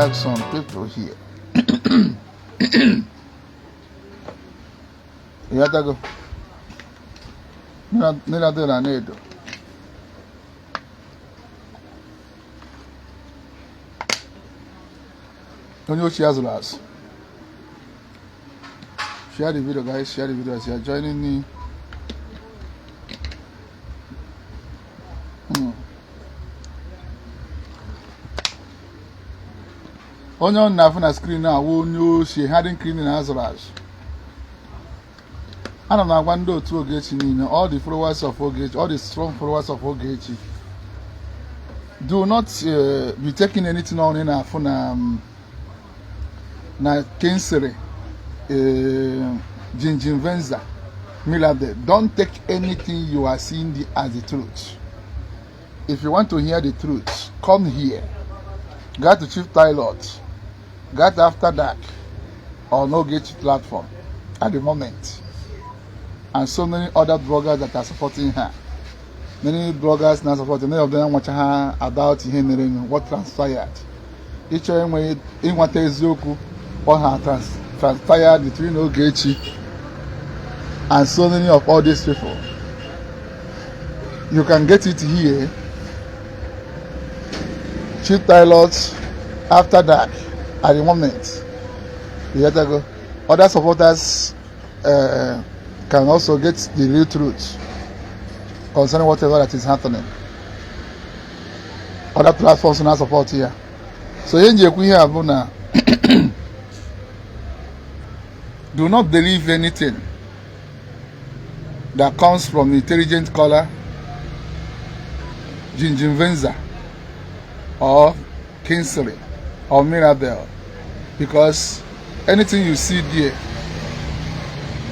Tag some people here. Ịghọtago? Mirabel Anedo. Onye ochie azụrụ azụ. Share the video, guys. Share the video as you are joining me. Onye ọ na-afụ na screen a wụ onye ochie hardened criminal azụrụ azụ. Ana m agwa ndị otu Ogechi niile, all the followers of Ogechi, all the strong followers of Ogechi, do not be taking anything on ị na-afụ na Kingsley, Jinjin Venza, Mirabel. Don't take anything you are seeing as the truth. If you want to hear the truth, come here. Go to Chief Pilot, go to After Dark, or no Ogechi platform at the moment. And so many other bloggers that are supporting her. Many bloggers now supporting, many of them watch her about ihe mere, what transpired. Ịchọ enwe ịnweta eziokwu, what ha transpired between Ogechi and so many of all these people. You can get it here. Chief Pilot, After Dark, at the moment. You get to go. Other supporters can also get the real truth concerning whatever that is happening. Other platforms now support here. So ihe nji ekwu ihe a bụ na do not believe anything that comes from intelligent caller, Jinjin Venza, or Kingsley, or Mirabel, because anything you see there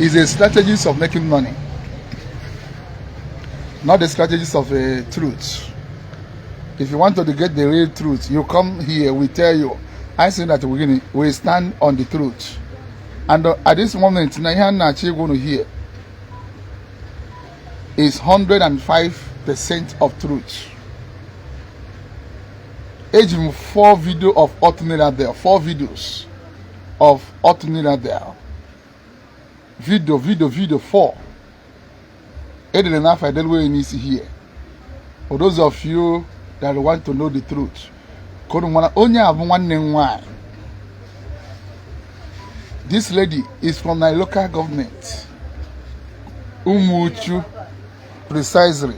is a strategy of making money, not the strategies of a truth. If you want to get the real truth, you come here, we tell you. I say that we stand on the truth. And at this moment, na ihe a na-achọ ịgwa unu here is 105% of truth. Eji m four video of Otunira, four videos of Otunira. Video, video, video, four. Edere n'afọ edelwe n'isi here. For those of you that want to know the truth, ka unu mara onye a bụ nwanne m nwanyị. This lady is from my local government, Umuchu, precisely.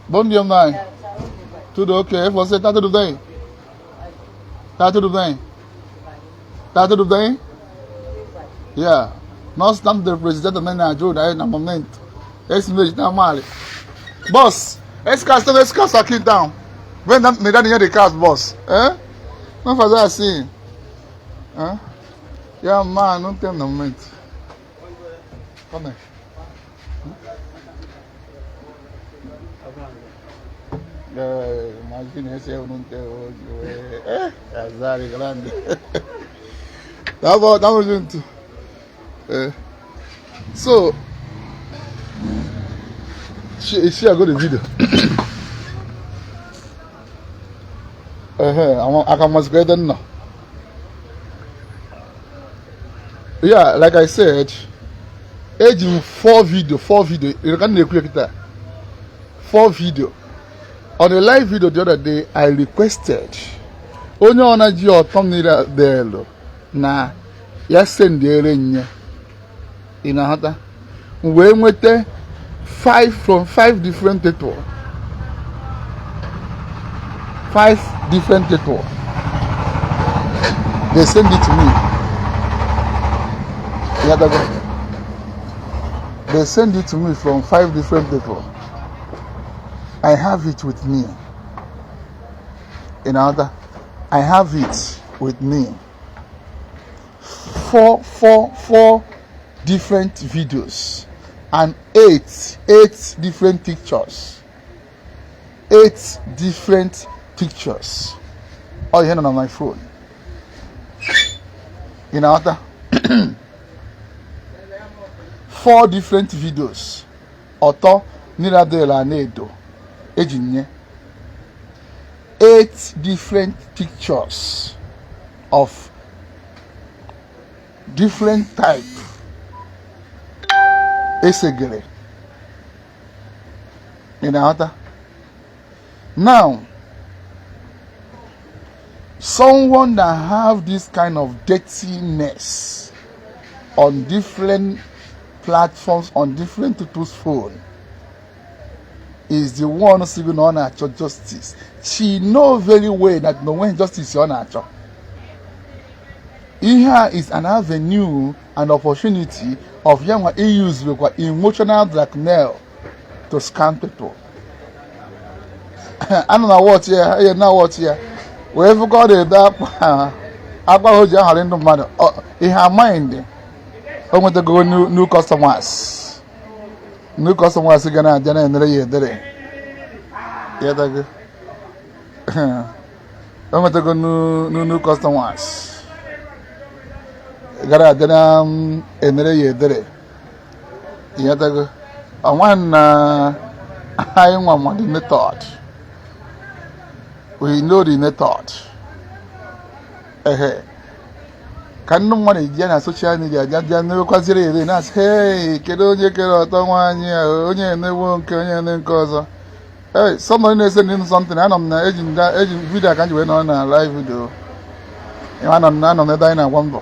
Bom dia, mãe. Tudo ok? Você tá tudo bem? Tá tudo bem? Tá tudo bem? Yeah. Nós estamos do presidente também na ajuda aí no momento. Esse mês tá mal. Boss, esse caso também, esse caso aqui então. Vem me dar dinheiro de casa, boss. É? Vamos fazer assim. Hã? Yeah, man, não tem no momento. Como é? É, imagina esse eu não tenho hoje. É, azar grande. Tá bom, tamo junto. É. So, share go the video. Ehe, aka mazikwa ebe m nọ. Yeah, like I said, eji m four video, four video. Ị ka m na-ekwu ya kịta. Four video. On a live video the other day, I requested onye ọ na-ji ọtọ Mirabel na ya sendiere nye. Ị na-aghọta? M wee nweta five from five different people. Five different people. They send it to me. Yeah, they send it to me from five different people. I have it with me. In other, I have it with me. Four, four, four different videos and eight different pictures. Eight different pictures. All here on my phone. In other, four different videos. Ọtọ Mirabel Anedo eji nye. Eight different pictures of different type esegere. Ị na-aghọta? Now, someone that have this kind of dirtiness on different platforms, on different people's phone, is the one sị na ọ na-achọ justice. She know very well that no when justice ọ na-achọ ihe a is an avenue and opportunity of ya nwa use nwekwa emotional blackmail to scam people. Anọ na watch ya, ihe na watch ya wee fụ ka ọ na-ede akwa akwa o ji aghọrị ndị mmadụ. Ihe mind o nwetago new customers, new customers ga na-abịa na-enere ya edere ya dago. O nwetago new customers gara abịa na enere ya edere ya dago. Ọnwa na anyị nwa ma the method, we know the method. Ehe, ka ndị mmadụ eji ya na social media bịa bịa newekwaziri ere na-asị, "Hey, kedu onye kere ọtọ nwaanyị a? Onye enewo nke onye ene nke ọzọ." Hey, somebody na-ese ndị something. Anọ m na eji m eji video ka m ji wee nọ na live video. Anọ m ebe anyị na-agba mbọ.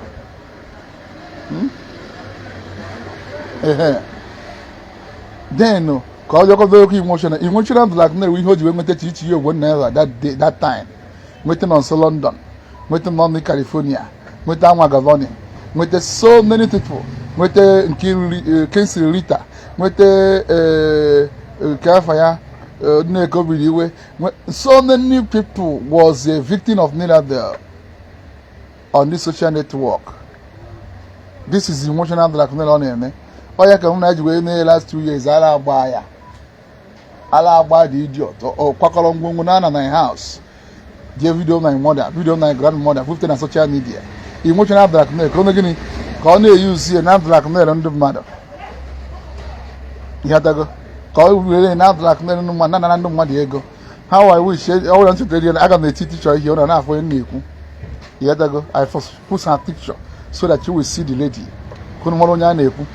Ehe, then ka ọ bịakọta okwu emotional blackmail, ihe o ji wee nweta Chichi ya ogbo naira that day, that time, nweta nọ nso London, nweta nọ California, nweta Anwa Gavoni, nweta so many people, nweta nke Kingsley Rita, nweta nke afa ya Nneka Obiri Iwe. So many people was a victim of Mirabel on this social network. This is emotional blackmail ọ na-eme. Ọ ya ka m na-eji wee mee last 2 years ala agba ya, ala agba the idiot. Ọ kwakọrọ ngwongwo na ana my house, jee video my mother, video my grandmother, put na social media. Emotional blackmail ka ọ gịnị ka ọ na-eyuzi ya na blackmail ndị mmadụ. Ịghọtago? Ka ọ were na blackmail ndị mmadụ, na ndị mmadụ ego. How I wish ọ bụrụ ncheta eri, aga m eti picture ihe ọ na na-afụ onye m na-ekwu. Ịghọtago? I first put her picture so that you will see the lady, ka unu mara onye a na-ekwu.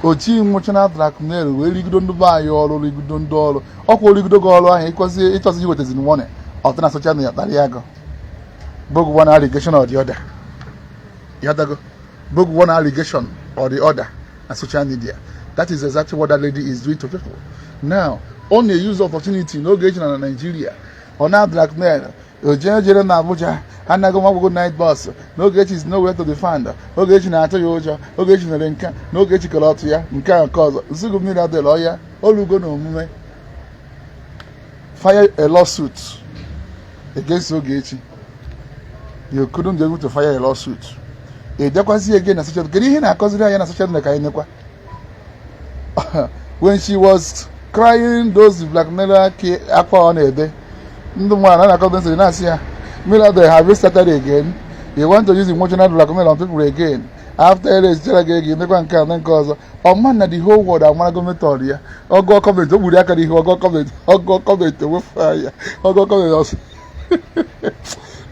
Oji emotional blackmail wee rigido ndị be anyị ọrụ, rigido ndị ọrụ ọkwa, origido gị ọrụ ahụ, ịkwesị ịchọzi iwetazin money ọtụ na social media kparịa ego bogu one allegation or the other. Ịghọtago? Bogu one allegation or the other na social media. That is exactly what that lady is doing to people now. Ọ na-use opportunity n'oge eji na Nigeria ọ na blackmail oje jere na Abuja anaghị m night bus. N'Ogechi is nowhere to be found. Ogechi na-atụ ya ụjọ. Ogechi mere nke na Ogechi kere ọtụ ya nke a nke ọzọ. Nsogbu mmiri adịla ọya olugo na omume. File a lawsuit against Ogechi. You couldn't be able to file a lawsuit. Ị bịakwazi again na social. Kedu ihe na-akọziri anya na social media ka anyị nekwa? When she was crying those blackmailer akwa ọ na-ebe, ndị mmadụ na na nsogbu na-asị ya, "Mirabel, have you started again? You want to use emotional blackmail on people again after eresichara gị ego, emekwa nke a na nke ọzọ?" Ọma na the whole world amarago method ya. Ọgụọ comment, o gburu aka n'ihu. Ọgụọ comment, ọgụọ comment, ewefu ya. Ọgụọ comment ọsọ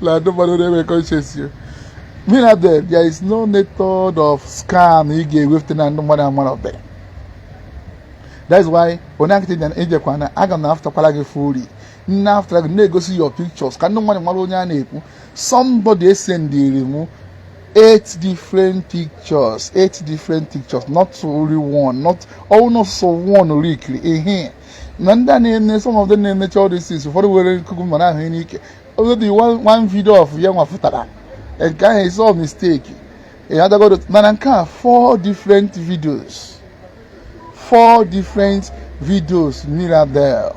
na ndị mmadụ na-enwe conscience ya. Mirabel, there is no method of scam ị ga-ewepụta na ndị mmadụ amara. That is why onye akịtị ejekwa na aga m na afụtakwara gị furi nne after gị na-egosi your pictures ka ndị mmadụ mara onye a na-ekwu. Somebody esendiri m eight different pictures, eight different pictures, not only one, not almost one rikiri ehe na ndị a na-eme. Some of them na-emecha all these things. Ụfọdụ were nkuku ma na-ahụ n'ike. Maybe one video of ya nwa fụtara nke ahụ is all mistake. Ịghọtago? Mana nke a, four different videos, four different videos. Mirabel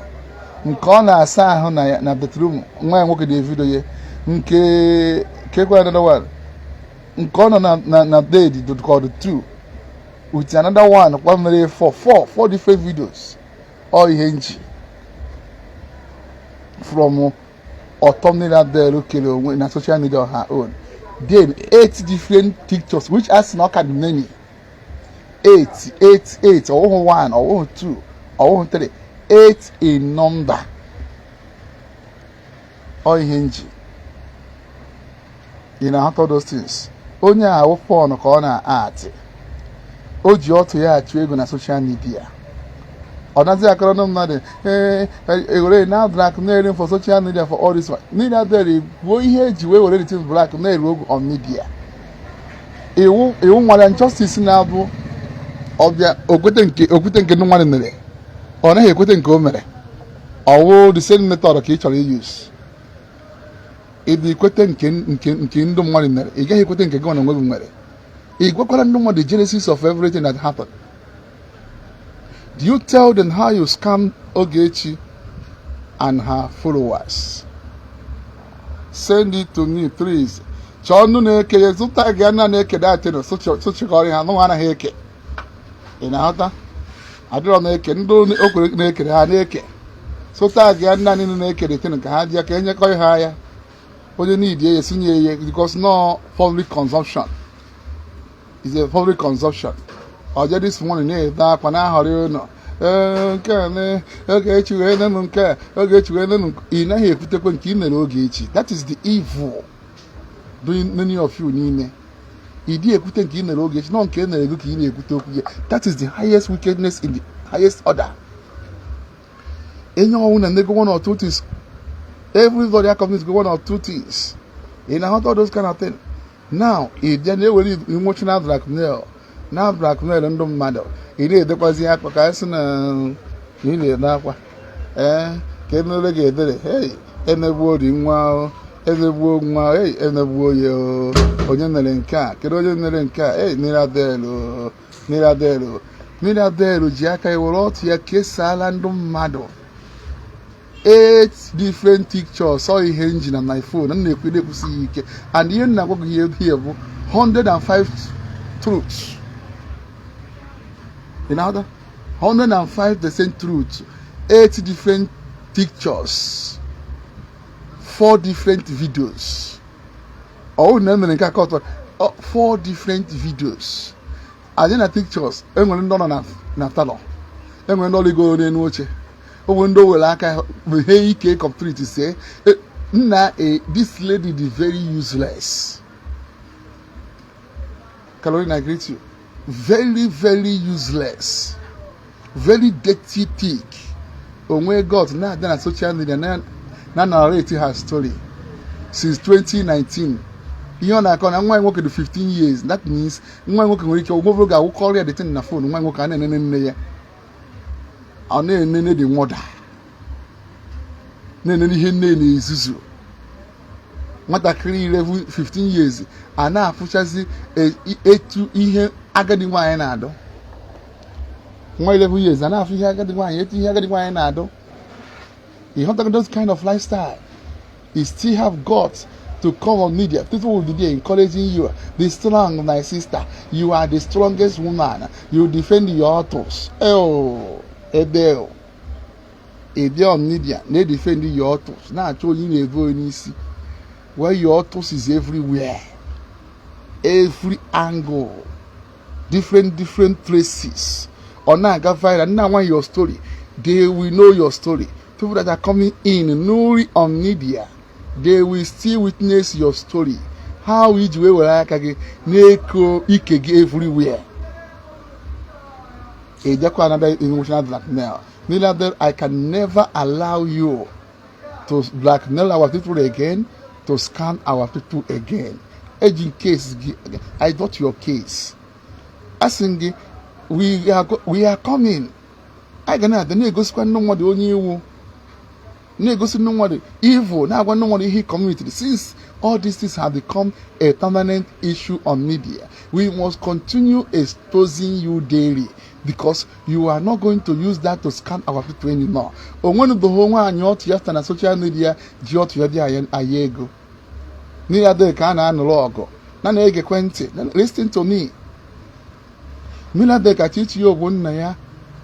nke ọ na-asa ahụ na bedroom, nwa ya nwoke na video ya nke kekwa. Another one nke ọ nọ na bed called two with another one kwa mere four, four, four different videos. Ọ ihe nji from ọtọ Mirabel kere onwe na social media on her own. Then eight different pictures, which as na ọka dị many, eight, eight, eight. Ọwụhụ one, ọwụhụ two, ọwụhụ three, eight in number. Ọ ihe nji ị na-ahụta those things. Onye ahụ fọn ka ọ na-atị, o ji ọtụ ya achụ ego na social media. Ọ naghị akọrọ ndị mmadụ, ee, ewere na blackmail for social media for all this one. Niile adịrị kwuo ihe eji wee were the thing blackmail ogu on media. Iwu iwu nwere justice na-abụ ọbịa okwete nke okwute nke ndị mmadụ mere, ọ naghị ekwete nke o mere. Ọwụ the same method ka ị chọrọ use ịdị kwete nke ndị mmadụ mere, ị gaghị ekwete nke gị na onwe gị nwere. Ị gwakwara ndị mmadụ the genesis of everything that happened? Do you tell them how you scam Ogechi and her followers? Send it to me, please. Chọọ ndụ na-eke ya, zụta gị na na-eke datịnụ sụchikọrọ ha nụnwa anaghị eke. Ị na-aghọta? Adịrọ na-eke ndị o kwere na-ekere ha na-eke. Sụta gị nna niile na-eke detịnụ ka ha ji ka enyekọ ha ya. Onye need ya esinye ya because no public consumption is a public consumption. Ọjọọ this morning na-ede akwa na-ahọrọ ụlọ. Ee, nke a na Ogechi wee nenụ nke a, Ogechi wee nenụ nke ị naghị ekwutekwe nke ị mere Ogechi. That is the evil doing many of you niile. Ị dị ekwute nke ị mere Ogechi, nọ nke e mere gị ka ị na-ekwute okwu gị. That is the highest wickedness in the highest order. Enye ọnwụ na nego one or two things, everybody community go one or two things. Ị na-ahụta those kind of thing now? Ị bịa na-ewere emotional blackmail na blackmail ndị mmadụ. Ị na-edekwazi akwa ka a sị na ị na-ede akwa, ee, ka emere gị ebere. Hey, emegbuo dị nwa o, emegbuo nwa. Hey, emegbuo ya o. Onye mere nke a? Kedu onye mere nke a? Hey, Mirabel o, Mirabel o, Mirabel ji aka ya were ọtụ ya kesaala ndị mmadụ eight different pictures. Ọ ihe nji na my phone m na-ekwu, na-ekwusighị ike, and ihe m na-agwa gị ihe here bụ 105 truths. You know that? 105% truth, eight different pictures, four different videos. Ọ na emere nke aka ọtọ, four different videos anyị na pictures. Enwere ndị nọ na talọ, enwere ndị ọrịgoro n'elu oche, onwere ndị o were aka meghee ike complete see nna. This lady dị very useless. Caroline, I greet you. Very, very useless, very dirty pig. Onwe God na-abịa na social media na narrate her story since 2019. Ihe ọ na-akọ na nwa ya nwoke dị 15 years. That means nwa ya nwoke nwere ike ogbobro ga-awụkọrọ ya the thing na phone. Nwa ya nwoke a na-enene nne ya, ọ na-enene the mother, na-enene ihe nne na-ezuzu. Nwatakịrị 11 15 years a na-afụchazi etu ihe agadi nwaanyị na-adụ. Nwa 11 years a na-afụ ihe agadi nwaanyị, etu ihe agadi nwaanyị na-adụ. You have those kind of lifestyle, you still have guts to come on media. People will be there encouraging you. "Be strong, my sister. You are the strongest woman. You defend your autos." Oh, ebe ebe on media na-edefend your autos, na-achọ onye na-ebu onye n'isi, where your autos is everywhere, every angle, different different places. Ọ na-aga viral. Nna nwa, your story, they will know your story. People that are coming in newly on media, they will still witness your story, how iji wee were aka gị na-eko ike gị everywhere. Ejekwa another emotional blackmail. Neither I can never allow you to blackmail our people again, to scam our people again. Eji case gị, I got your case. Asị m gị, we are coming. Anyị ga na-abịa na-egosikwa ndị mmadụ onye iwu, na-egosi ndị mmadụ evil, na-agwa ndị mmadụ ihe community. Since all these things have become a permanent issue on media, we must continue exposing you daily because you are not going to use that to scam our people anymore. Onwenụbeghị nwaanyị ọtụ ya site na social media ji ọtụ ya dị aya ego n'ihi adịghị ka a na-anụrụ ọgụ na na-egekwe ntị. Listen to me. Mmiri ka Chichi bụ nna ya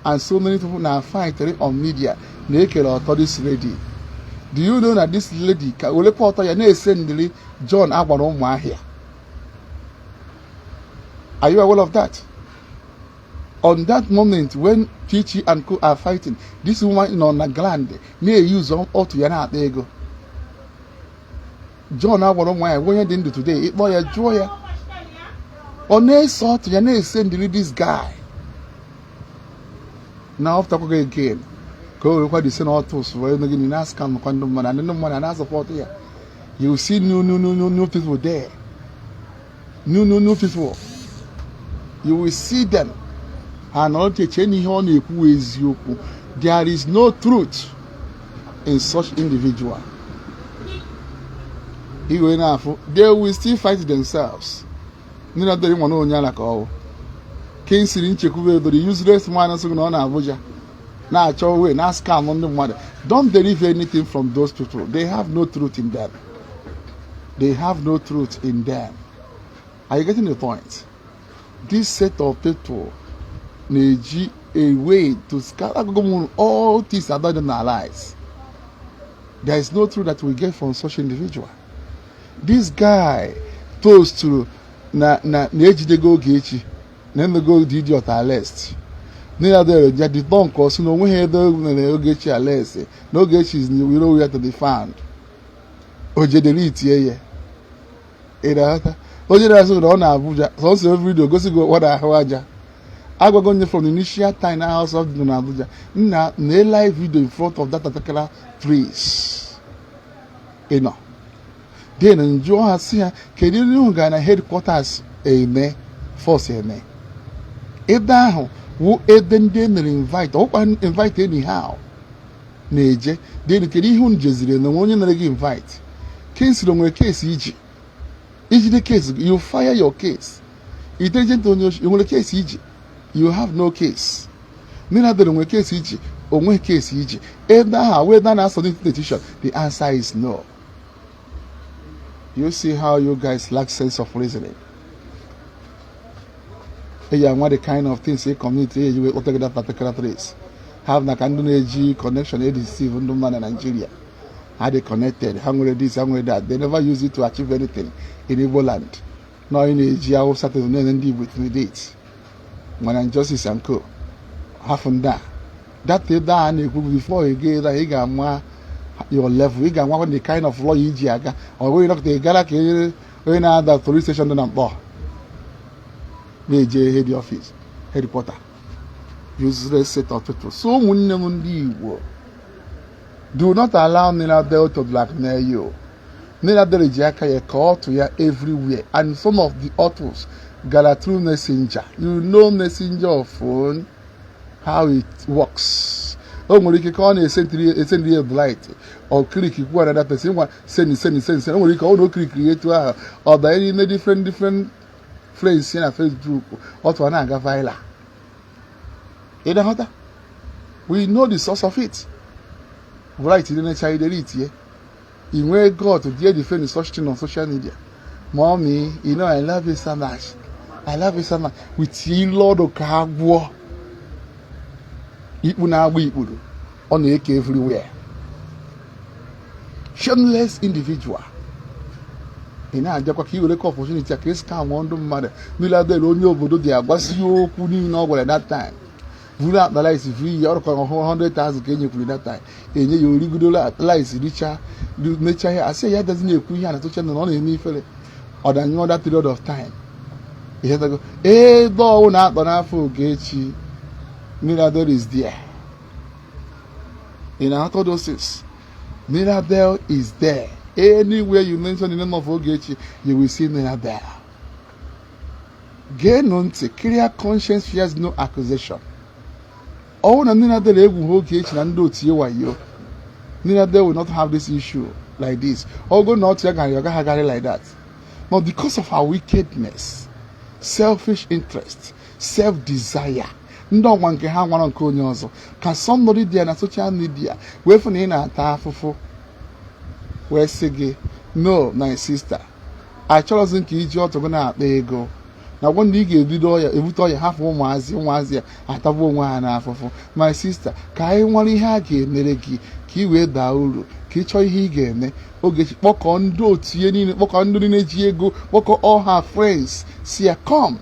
and so many people na fight on media na-ekere ọtọ this lady. Do you know na this lady ka welekwa ọtọ ya na-ese ndịrị John agbara Ụmụahịa? Are you aware of that? On that moment when Chichi and co are fighting, this woman nọ na ground na-eyuzu ọtụ ya na-akpa ego. John agwara ụmụ ya, onye dị ndụ today, ịkpọ ya, jụọ ya, ọ na-ese ọtụ ya na-ese ndịrị this guy na ọpụtakwago again ka o werekwa dise na ọtụ wee gịnị na scam kwa ndị mmadụ, ndị mmadụ na-asupport ya. You see new, new, new, new, new people there, new, new, new people. You will see them, ha nọrọ chechee na ihe ọ na-ekwu eziokwu. There is no truth in such individual. Iwe na-afụ, they will still fight themselves. Ndị na-adịrị nwa na onye ala ka ọ bụ Kingsley Nchekwube edoro useless man sị na ọ na Abuja na-achọ way na scam ndị mmadụ. Don't derive anything from those people. They have no truth in them. They have no truth in them. Are you getting the point? This set of people na-eji a way to scatter all things are done in our lives. There is no truth that we get from such individual. This guy posturu na na-ejidego Ogechi na emego the idiot arrest. Nina ya debunk ọ sị na onweghị ebe mere Ogechi arrest, na Ogechi is nowhere to be found. O jedere itie ya, ị na-aghọta? Onye na-asị na ọ na Abuja sọsọ video gosi gị ụwa na-ahụ aja agwago onye from the initial time na house of dị na Abuja nna na live video in front of that particular place ị nọ. Then njụọ ha, si ha, kedu ihe unu gara na headquarters eme force eme ebe ahụ wụ ebe ndị e mere invite, ọkwa invite anyhow na-eje? Then kedu ihe unu jeziri na onye mere gị invite? Kingsley nwere case iji ijide case, you fire your case. Intelligent onye oshi nwere case iji, you have no case. Nina dere nwere case iji, onwe case iji ebe ahụ wee na na-asubmit petition? The answer is no. You see how you guys lack sense of reasoning. Eji anwa the kind of things a community eji wee kpọta gị that particular place have na ka ndị na-eji connection edeceive ndị mmadụ na Nigeria. Ha dị connected, ha nwere this, ha nwere that. They never use it to achieve anything in Igbo land. Na onye na-eji Hausa to na-enye ndị Igbo intimidate mana Injustice and co hafụ ndị a that ebe a na-ekwu. Before ị ga ebe ị ga-ama your level, ị ga-amakwa the kind of law iji aga. Ọ bụghị dọkịta ị gara ka onye na-ada police station dị na Mkpọ na-eje head office, headquarter. Useless set of people. So ụmụnne m ndị Igbo, do not allow Nina Bell to blackmail you. Nina Bell ji aka ya ka ọtụ ya everywhere, and some of the autos gara through messenger. You know messenger of phone, how it works. O nwere ike ka ọ na-esendiri ya blight ọ click kwu another person, ngwa, send, send, send, send. O nwere ike ọ na o clickiri etu ahụ, ọ banye n'ime different different friends ya na Facebook, ọtụ a na-aga viral. Ị na-aghọta? We know the source of it. Right na-echa idere itie i nwee God to dare defend such thing on social media. Mommy, you know I love you so much, I love you so much, with ilu ọdụ ka agwọ ikpu na-agba ikpuru ọ na-eke everywhere. Shameless individual. Ị na-abịakwa ka ị were ka opportunity a ka esi ka amụọ ndị mmadụ niile adịrị. Onye obodo dị agwasị okwu niile ọ gwara that time, vuru akpa rice vuru iyi ọrụkọ ọhụrụ 100,000 ka e nyekwuru that time, enye ya origodo rice, richa, mechaa ya, asị ya adazi na-ekwu ihe a na social media na ọ na-eme ifere. Ọ danyụọ that period of time. Ihe ebe ọwụ na-akpọ n'afọ Ogechi, Mirabel is there. In orthodoxes, Mirabel is there. Anywhere you mention the name of Ogechi, you will see Mirabel. Geenụ ntị, clear conscience fears no accusation. Ọwụ na Mirabel egwu ha Ogechi na ndị otu ya wayo, Mirabel will not have this issue like this. Ogo na otu ya gara, ọ gaghị agarị like that. But because of our wickedness, selfish interest, self-desire, ndị ọnwa nke ha nwara nke onye ọzọ ka somebody dị ya na social media wee fụ na ị na-ata afụfụ, wee sị gị, "No, my sister, achọrọzi ka iji ọtụ gị na-akpa ego na gwa ndị ị ga-ebido ọya ebute ọya, hafụ ụmụazị ụmụazị ya atagbu onwe ha n'afụfụ. My sister, ka anyị nwere ihe a ga-emere gị ka ị wee daa uru, ka ị chọọ ihe ị ga-eme." Ogechi kpọkọọ ndị otu ihe niile, kpọkọọ ndị niile ji ego, kpọkọọ all her friends, si ya, "Come,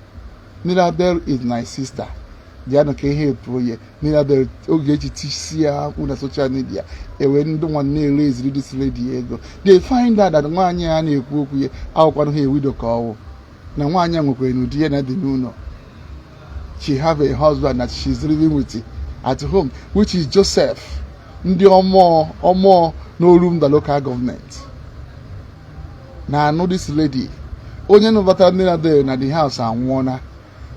Mirabel is my sister. Bịanụ ka ihe epuo ya Mirabel. Ogechi tisi ya mkpu na social media, ewe ndị nwa na-ere eziri this lady ego. They find out that nwaanyị a na-ekwu okwu ya awụkwanụ ha e widow, ka ọwụ na nwaanyị a nwekwara n'ụdị ya na dị n'ụlọ. She have a husband that she's living with at home, which is Joseph ndị ọmụọ ọmụọ n'Orumba Local Government na-anụ this lady. Onye nụbatara Mirabel na the house anwụọna,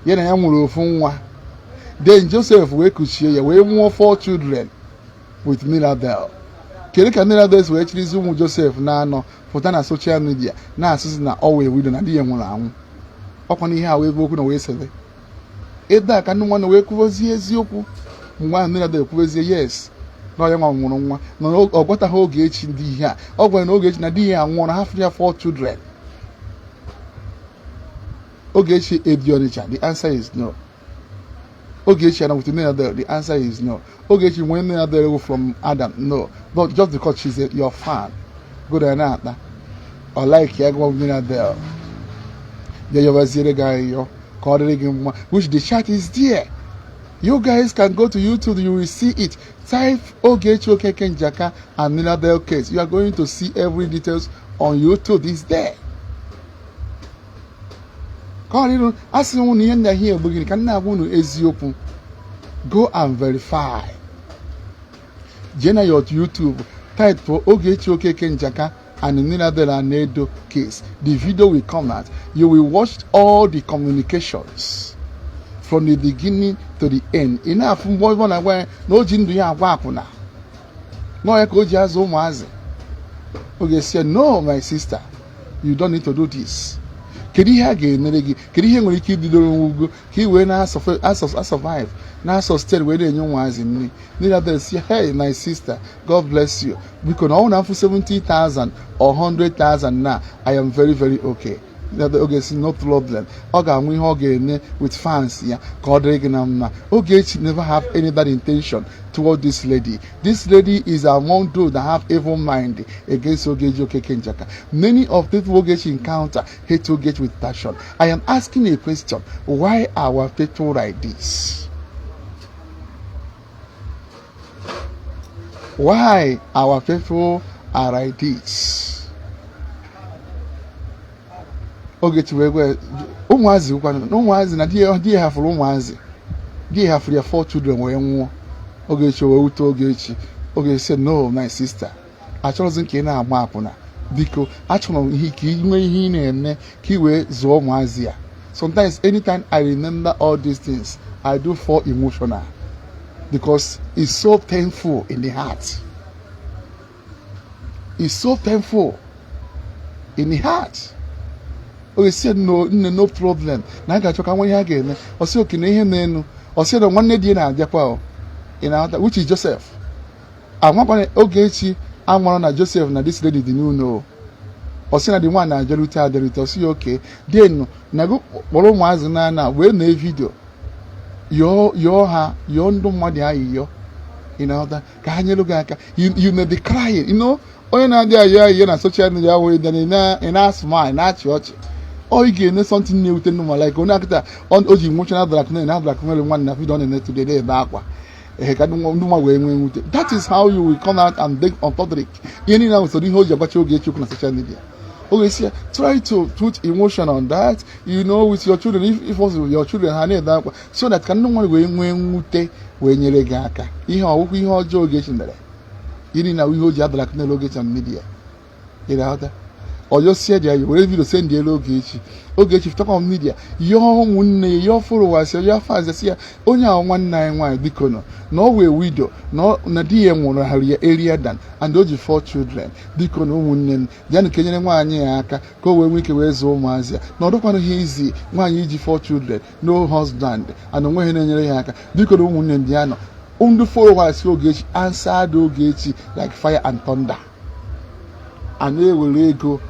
ya na ya nwere ofu nwa. Then Joseph wee kuchie ya, wee mụọ four children with Mirabel. Kedu ka Mirabel si wee chirizi ụmụ Joseph na-anọ pụta na social media na-asịsị na ọ wee widow, na di ya nwụrụ anwụ? Ọkwa na ihe a wee bụ okwu na wee sebe ebe a ka ndị nwanne wee kwuozie eziokwu. Mgbe ahụ Mirabel kwuozie yes, na onye nwa nwụrụ nwa na ọ gwataghị Ogechi ndị ihe a. Ọ gwara na Ogechi na di ya anwụọrọ, ha ya four children. Ogechi ebi Ọnịcha? The answer is no. Ogechi ana with Mirabel? The answer is no. Ogechi nwee Mirabel from Adam? No. But just because she's your fan, go there na-akpa ọ like ya, gwa Mirabel bịa yọbaziere gị ayọ ka ọ dịrị gị mma, which the chat is there. You guys can go to YouTube, you will see it. Type Ogechi Okeke Njaka and Mirabel case, you are going to see every details on YouTube is there. Ka ọ dịrị asị m na ihe ndị ahụ egbu gịnị ka m na-agwa unu eziokwu. Go and verify. Jee na your YouTube, type for Ogechi Okeke Njaka and Mirabel Anedo case. The video will come out. You will watch all the communications from the beginning to the end. Ị na-afụ mgbe ọ na-agwa ya na o ji ndụ ya agwa akwụna, nọọ ya ka o ji azụ ụmụazị. Oge si, "No, my sister, you don't need to do this." Kedu ihe a ga-emere gị? Kedu ihe nwere ike ibidoro ugo ka ị wee na-asurvive, na-asustain, wee na-enye ụmụazị nri? Mirabel si, "Hey, my sister, God bless you. Biko, na ọ na afụ 70,000 or 100,000 na I am very very okay." Oge si, "No problem." Ọ ga-anwe ihe ọ ga-eme with fans ya ka ọ dịrị gị na mma. Ogechi never have any bad intention toward this lady. This lady is among those that have evil mind against Ogechi Okeke Njaka. Many of people Ogechi encounter hate Ogechi with passion. I am asking a question: why our people like this? Why our people are like this? Ogechi wee gwa ụmụazị kwanụ na ụmụazị na di ya hafụrụ ụmụazị, di ya hafụrụ ya four children wee nwụọ. Ogechi wee wute Ogechi. Ogechi sị, "No, my sister, achọrọzi ka ị na-agba akwụna. Biko, achọrọ m ihe ka ị nwee ihe ị na-eme ka ị wee zụọ ụmụazị ya." Sometimes, anytime I remember all these things, I do fall emotional because it's so painful in the heart. It's so painful in the heart. O si, "No, nne, no problem," na a ga-achọ ka nwa ihe a ga-eme. Ọ sị oke na ihe na-enu. Ọ sị na nwanne di ya na-abịakwa o ị na-aghọta, which is Joseph. Amakwana Ogechi amara na Joseph na this lady dị n'ụlọ o. Ọ sị na the nwaanyị na-abịarute abịarute. Ọ sị ya oke den na go kpọrọ ụmụazị na wee mee video, yọọ yọọ ha, yọọ ndị mmadụ ayịyọ, ị na-aghọta, ka ha nyere gị aka. You may be crying. Onye na-adị ayọ ayịyọ na social media awụghị dị ị na-asmile, na-achị ọchị. Ọ ị ga-eme something na-ewute ndị mmadụ, like onye akịta o ji nwụcha na blackmail na blackmail nwanne na video ọ na-eme today, na-ebe akwa ehe ka ndị nwa wee nwee mwute. That is how you will come out and beg on public. Ihe niile ahụ soro ihe o ji agbacha Ogechi okwu na social media. Oge si ya, try to put emotion on that with your children, if possible, your children ha na-ebe akwa so that ka ndị nwa wee nwee mwute wee nyere gị aka. Ihe ọwụkwụ ihe ọjọọ Ogechi mere iri na ihe o ji ablackmail Ogechi on media, ị na-aghọta? Ọyọsie dị ya were video send elu Ogechi. Ogechi fụtakwa on media yọọ ụmụnne ya, yọọ followers ya, yọọ fans ya, sị ya onye ahụ nwanne anyị nwaanyị, biko nọ na ọ wee widow na di ya nwụrụ hara ya earlier than and o ji four children. Biko na ụmụnne m, bịanụ ka enyere nwaanyị ya aka ka o wee nwee ike wee zụọ ụmụazị ya, na ọ dịkwanụ ha izi nwaanyị iji four children, no husband, and onweghị na-enyere ya aka. Biko na ụmụnne m, bịanụ. Ndị followers Ogechi answered Ogechi like fire and thunder. A na-ewere ego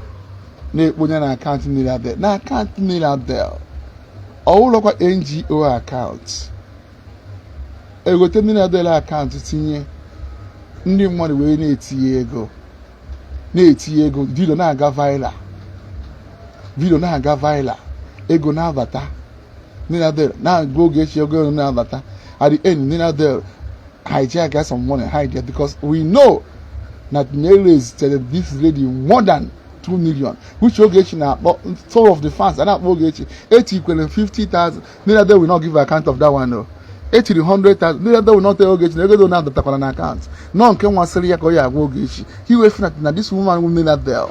na-ekponye na akaụntụ Mirabel, na akaụntụ Mirabel ọwụlọkwa NGO akaụntụ. Egote Mirabel akaụntụ tinye, ndị mmadụ wee na-etinye ego, na-etinye ego. Video na-aga viral, video na-aga viral, ego na-abata. Mirabel na-agwa Ogechi ego na-abata. At the end, Mirabel hijack some money, hide it, because we know that Nelly raised this lady more than 2 million, which Ogechi na-akpọ some of the fans a na-akpọ Ogechi etikwere 50,000. Mirabel will not give account of that one. No, etiri 100,000. Mirabel will not tell Ogechi na ego dị na-adọtakwara na account nọ nke nwasịrị ya ka ọ ya agwa Ogechi. He wee fụ na this woman wụ Mirabel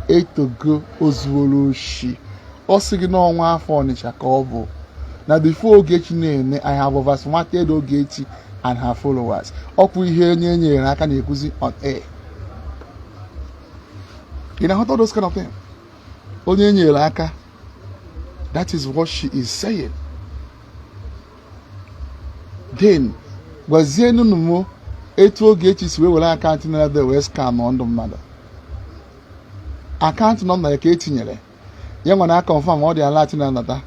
etogo ozuoro oshi. Ọ sị gị n'ọnwa afọ Ọnịcha ka ọ bụ na before Ogechi na-eme, I have oversmarted Ogechi and her followers. Ọkwụ ihe onye nyere aka na-ekwuzi on air. Ị na-aghọta those kind of thing? Onye nyere aka, that is what she is saying. Then gwazienụ m etu Ogechi si wee were account Mirabel wee scam ndụ mmadụ. Account number ya ka etinyere ya nwe na confirm ọ dị alert na anata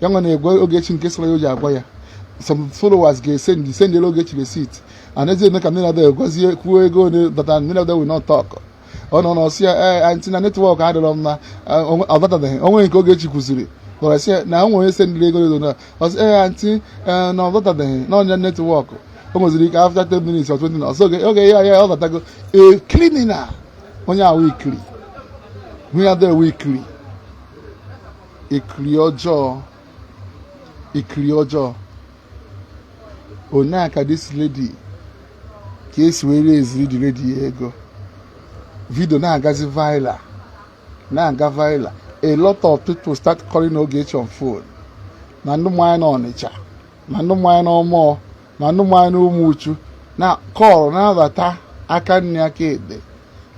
ya nwe na-egwe Ogechi nke sọrọ ya o ji agwa ya. Some followers ga-esend sendere Ogechi receipt and ezi eme ka Mirabel gwazie kwuo ego ole data. Mirabel will not talk. Ọ nọ n'ọsị ya ee aunty na network adịrọ mma, ọ databeghị onwe nke Ogechi kwụsịrị kpọrọ sị ya na o nwere sendịrị ego ego na ọsị ee aunty na ọ databeghị na ọnya network. O nweziri ike after 10 minutes or 20 minutes ọsọ oge oge ya ya ọ datago. A criminal, onye ahụ ikiri Mirabel wụ ikiri ikiri ọjọọ, ikiri ọjọọ. One ka this lady ka esi wee raise the lady ego. Video na-agazi viral, na-aga viral. A lot of people start calling Ogechi on phone, na ndị mmanya na Ọnịcha, na ndị mmanya na Ọmụọ, na ndị mmanya na Ụmụuchu na call na-abata aka nne aka ekpe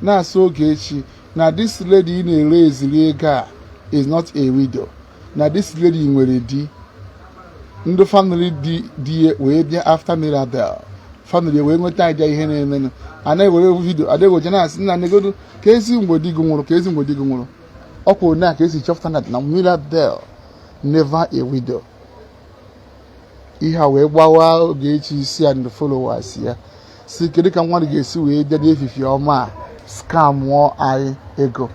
na-asị Ogechi na this lady ị na-ere eziri ego a is not a widow, na this lady nwere di. Ndị family di di ya wee bịa after Mirabel family wee nweta idea ihe na-emenụ. A na-ewere video adịghị na-asị nna negodu ka ezi mgbe di gị nwụrụ, ka ezi mgbe di gị nwụrụ. Ọkwa one a ka esi chọpụta na Mirabel never a widow. Ihe a wee gbawa Ogechi isi and followers ya si kedu ka mmadụ ga-esi wee bịa n'efife ọma a scamụọ anyị ego.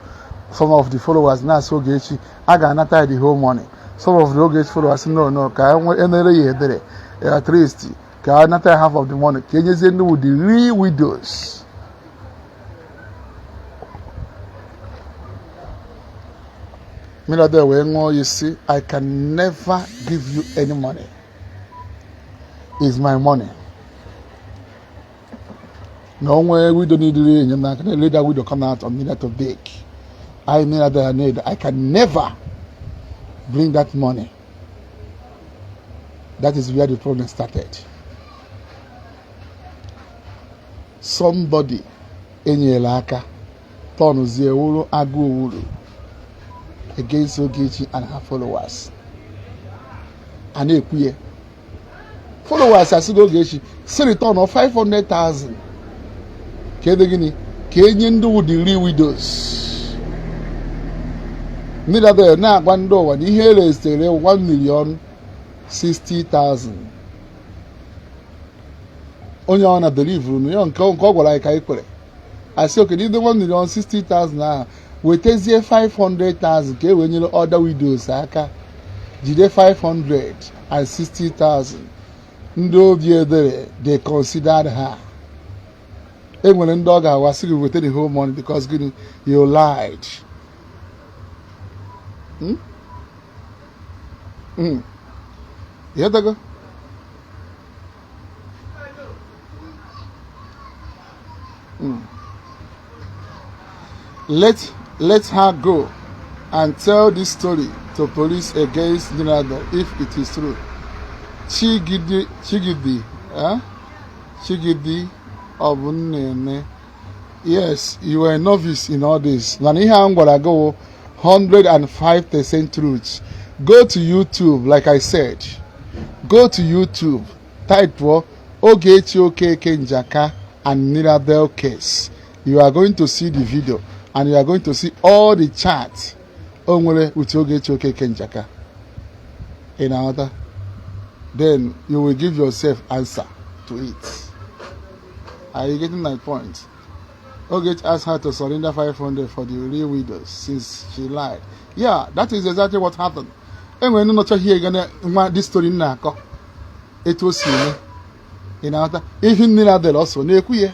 Some of the followers na-asị Ogechi a ga-anata ya the whole money. Some of the Ogechi followers, no, ka enere ya ebere, at least ka a nata ya half of the money, ka enyezie ndị wụ the real widows. Mirabel wee ṅụọ ya sị, I can never give you any money. It's my money. Na onwe widow niile enyemaka na let that widow come out on me to beg. I Mirabel need I can never bring that money. That is where the problem started. Somebody enyere aka tọnụzie wuru agụ owuru against Ogechi and her followers. A na-ekwu ya followers asịgo Ogechi si return of 500,000 ka ebe gịnị ka enye ndị wụ the real widows. Mirabel na-agwa ndị ụwa na ihe erestere 1 million 60,000. Onye ọ na believe na ya nke ọ gwara anyị ka anyị kwere asị oke n'ide 1 million 60,000 ahụ wetazie 500,000 ka e wee nyere other widows aka. Jide 560,000. Ndị obi ebere, they considered her. E nwere ndị ọ ga-awasị gị weta the whole money because gịnị? You lied. Hmm? Ịghọtago? Let her go and tell this story to police against Mirabel if it is true. Chigidi, Chigidi, eh? Chigidi ọ bụ nna. Yes, you were a novice in all this. Mana ihe a m gwara gị wụ 105% truth. Go to YouTube, like I said. Go to YouTube, type for Ogechi Okeke Njaka and Mirabel case. You are going to see the video and you are going to see all the chat o nwere with Ogechi Okeke Njaka. Ị na-aghọta? Then you will give yourself answer to it. Are you getting my point? Ogechi asked her to surrender 500 for the real widows since she lied. Yeah, that is exactly what happened. Enwere ndị nọchaghị ego na nwa this story m na-akọ etu o si eme. Ị na-aghọta ihe mmiri adịrị ọsọ na-ekwu ya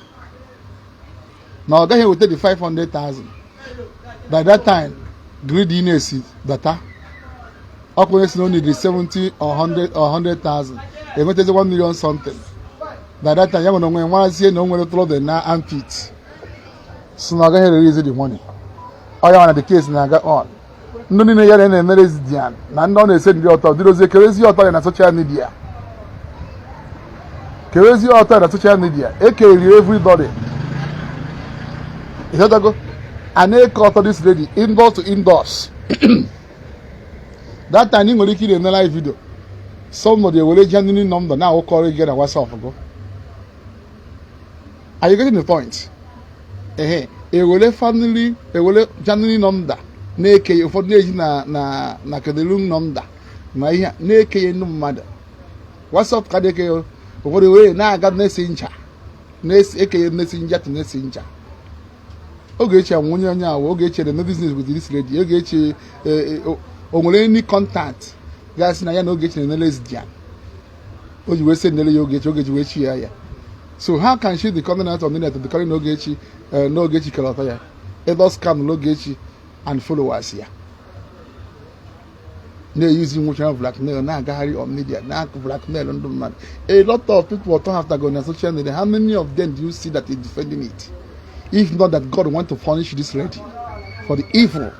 na ọ gaghị eweta the 500,000. By that time, greediness bata. Ọkụ onye si na o need 70 or 100 or 100,000, enwetazi 1 million something. By that time, ya nwere onwe ya nwarazie na o nwere trouble na armpit, si na ọ gaghị release the money. Ọ ya na the case na-aga on. Ndị niile ya na-emere dian na ndị ọ na-ese ndị ọtọ dịrozie kerezi ọtọ ya na social media, kerezi ọtọ ya na social media, ekeriri everybody. Ịghọtago? A na-eke ọtọ this lady indoors to indoors. That time, ị nwere ike ị na-eme live video, somebody ewere genuine number na-awụkọrọ gị na WhatsApp gụ. Are you getting the point? Ehe, ewere family, ewere genuine number na-eke. Ụfọdụ na-eji na kedelu number ma ihe a na-ekenye ndị mmadụ WhatsApp ka na-eke. Ụfọdụ were na-aga messenger na-ekenye, messenger to messenger. Ogechi anwụ onye onye awụ Ogechi na-eme business with this lady. Ogechi o nwere any contact gasị na ya na Ogechi na-eme lesbian, o ji wee sendere ya Ogechi, Ogechi wee chi ya ya. So how can she be coming out on the net to be calling Ogechi na Ogechi kere ọtọ ya ebe ọ scam Ogechi and followers ya na-eyuzi emotional blackmail, na-agagharị on media na blackmail ndị mmadụ? A lot of people ọtọ have go na social media. How many of them do you see that is defending it, if not that God want to punish this lady for the evil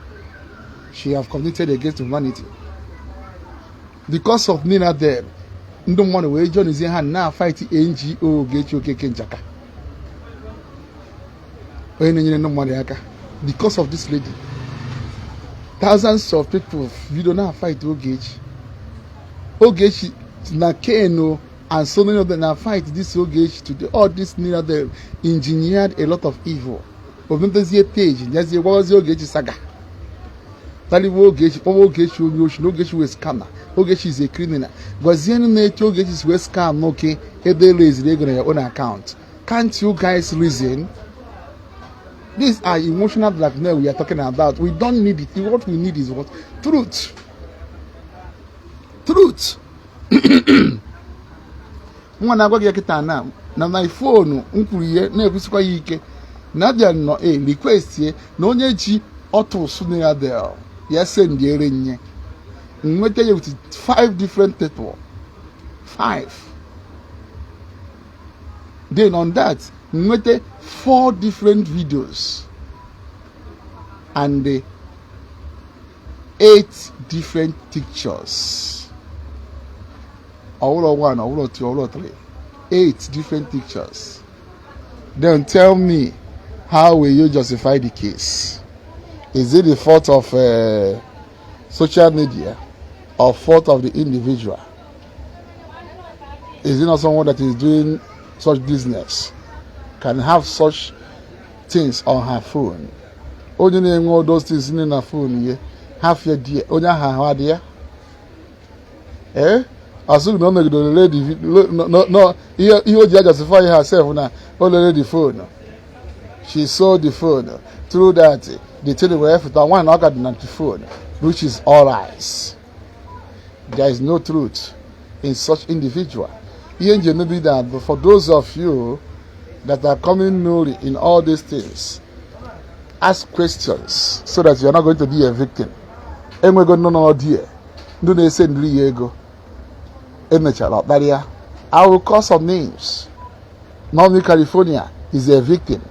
she have committed against humanity? Because of Nina there, ndị mmadụ wee joinizie ha na fight NGO Ogechi Okeke Njaka, onye na-enyere ndị mmadụ aka. Because of this lady, thousands of people bido na fight Ogechi. Ogechi na Keno and so many of them na fight this Ogechi today. All this Nina there engineered a lot of evil. O mepezie page, nyezie gwawazie Ogechi saga, taliwa Ogechi, kpọwa Ogechi onye ochi, na Ogechi wee scammer, Ogechi is a criminal. Gwazienụ na-eche Ogechi si wee scam n'oke ebe ereziri ego na your own account. Can't you guys reason? These are emotional blackmail we are talking about. We don't need it. What we need is what? Truth. Truth. Nwa na-agwa gị kịta na my phone m kwuru ihe na-ekwusikwa ya ike na abịa nọ e request ye na onye ji ọtụsụ Mirabel ya sendiere nye nweta ya with five different people, five. Then on that, nweta four different videos and the eight different pictures. Ọwụlọ one, ọwụlọ two, ọwụlọ three, eight different pictures. Then tell me, how will you justify the case? Is it the fault of social media or fault of the individual? Is it not someone that is doing such business can have such things on her phone? Onye na-enwe all those things na phone ye ha fie die onye ahụ ahụ adị ya. Ee, asụghị na o megidere lady no ihe ihe o ji justify herself na o lere the phone. She sold the phone. Through that, the thing wee fụta nwa na ọ ka dị na the phone, which is all lies. There is no truth in such individual. Ihe nji emebi that, but for those of you that are coming newly in all these things, ask questions so that you are not going to be a victim. Enwego ndị nọ die, ndị na-ese ndiri ya ego emechara ọkparịa. I will call some names. Mommy California is a victim.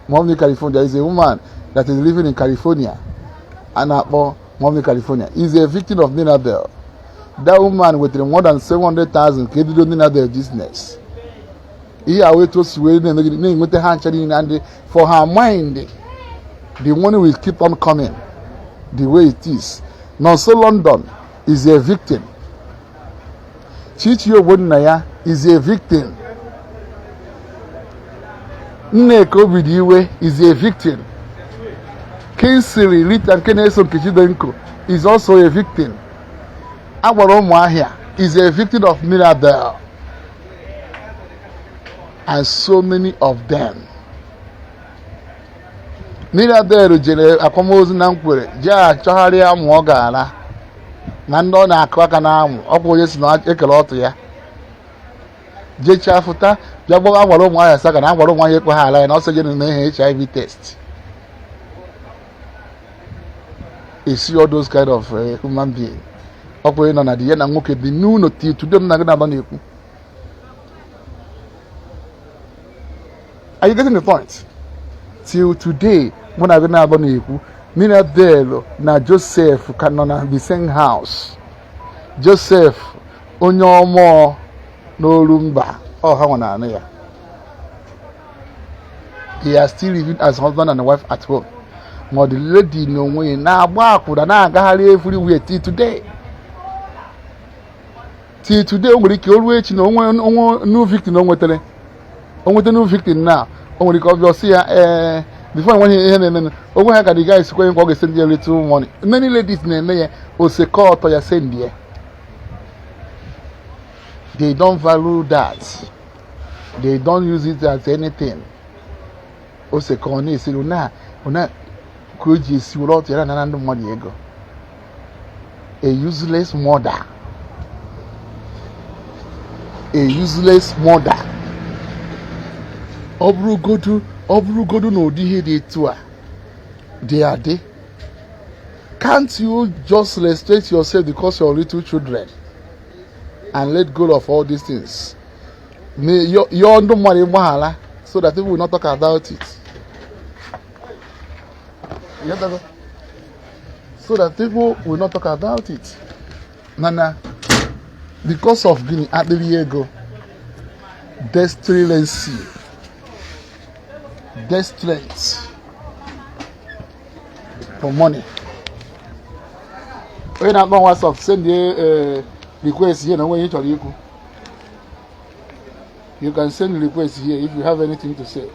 Mommy California is a woman that is living in California. A na-akpọ Mommy California is a victim of Mirabel. That woman wetara more than 700,000 ka ebido Mirabel business. Ihe a wee o si wee na-emegide na-enweta ha ncha niile, and for her mind, the money will keep on coming the way it is. Nonso London is a victim. Chichi Ogbonna is a victim. Nneka Obidiwe is a victim. Kingsley Rita nke na-eso Nkechi Denko is also a victim. Agbara Ụmụahịa is a victim of Mirabel, and so many of them. Mirabel jere akwamozu na nkwere jee achọgharịa ma ọ ga-ara. Na ndị ọ na-akụ aka na-amụ ọkwa onye si na ekele ọtụ ya jechaa fụta bịa gbawa agwara ụmụ nwaanyị asaa ka na agwara ụmụ nwaanyị ekwe ha ala ya na ọsọ jere na ihe HIV test. You see all those kind of human being. Ọkwa onye nọ na di ya na nwoke dị n'ụlọ till today nna gị na-agba na-ekwu. Are you getting the point? Till today mụ na gị na-agba na-ekwu Mirabel na Joseph ka nọ na the same house. Joseph onye ọmụọ n'olu mba ọ ha nwe na anụ ya. They are still living as husband and wife at home. Ma the lady n'onwe ya na-agba akwụna na-agagharị everywhere till today. Till today o nwere ike o ruo echi na onwe onwe new victim o nwetara, o nweta new victim na o nwere ike ọ bịa sị ya ee before enweghị ihe na-eme onwe ha ka the guy sikwenye ka ọ ga-esend ya little money. Many ladies na-eme ya oseke ọtọ ya send ya. They don't value that. They don't use it as anything. Oseke ọ na-esiri na na ka o ji esi were ọtụ ya na ndị mmadụ ego. A useless mother. A useless mother. Ọ bụrụgodu na ụdị ihe dị etu a dị adị, can't you just respect yourself because your little children and let go of all these things? Yọọ ndị mmadụ mgbaghara so that people will not talk about it. You get that? So that people will not talk about it. Nana, because of gịnị? Akpịrị ego, desperancy, desperate for money. Onye na-akpọ WhatsApp, send a request here na onwe ihe ị chọrọ ikwu. You can send request here if you have anything to say.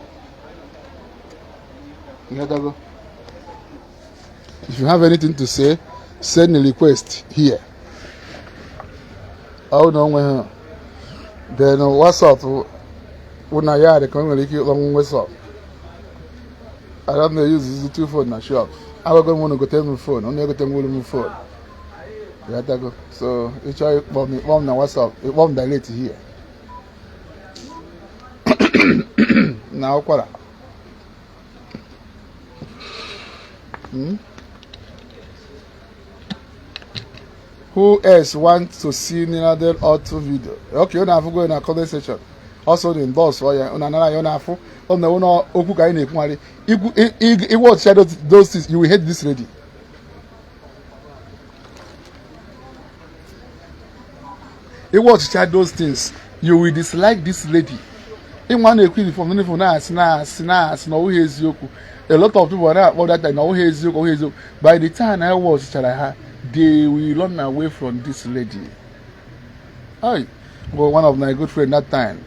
You get that? If you have anything to say, send a request here. Ọ na onwe ha then WhatsApp wụ na ya dị ka o nwere ike ịkpọ m WhatsApp. I don't know, use two phone na shop. Agwago m unu gote m phone, unu egote m m phone. Ịghọtago? So ị chọrọ ịkpọ m, ịkpọ m na WhatsApp, ịkpọ m direct here. Na ụkwara. Who else wants to see Ninadel Auto video? Okay, unu afụgo na comment section. Also the endorse ọ ya, unu anara ya, unu afụ. Ọ na unu okwu ka anyị na-ekwugharị. Ikwu watch those things, you will hate this lady. You watch those things, you will dislike this lady. Ịnwa na-ekwu uniform uniform na-asị na-asị na-asị na ọ bụghị eziokwu. A lot of people na-akpọ that time na ọ bụghị eziokwu, ọ bụghị eziokwu. By the time I watchchara ha, they will run away from this lady. Ay, well, one of my good friend that time,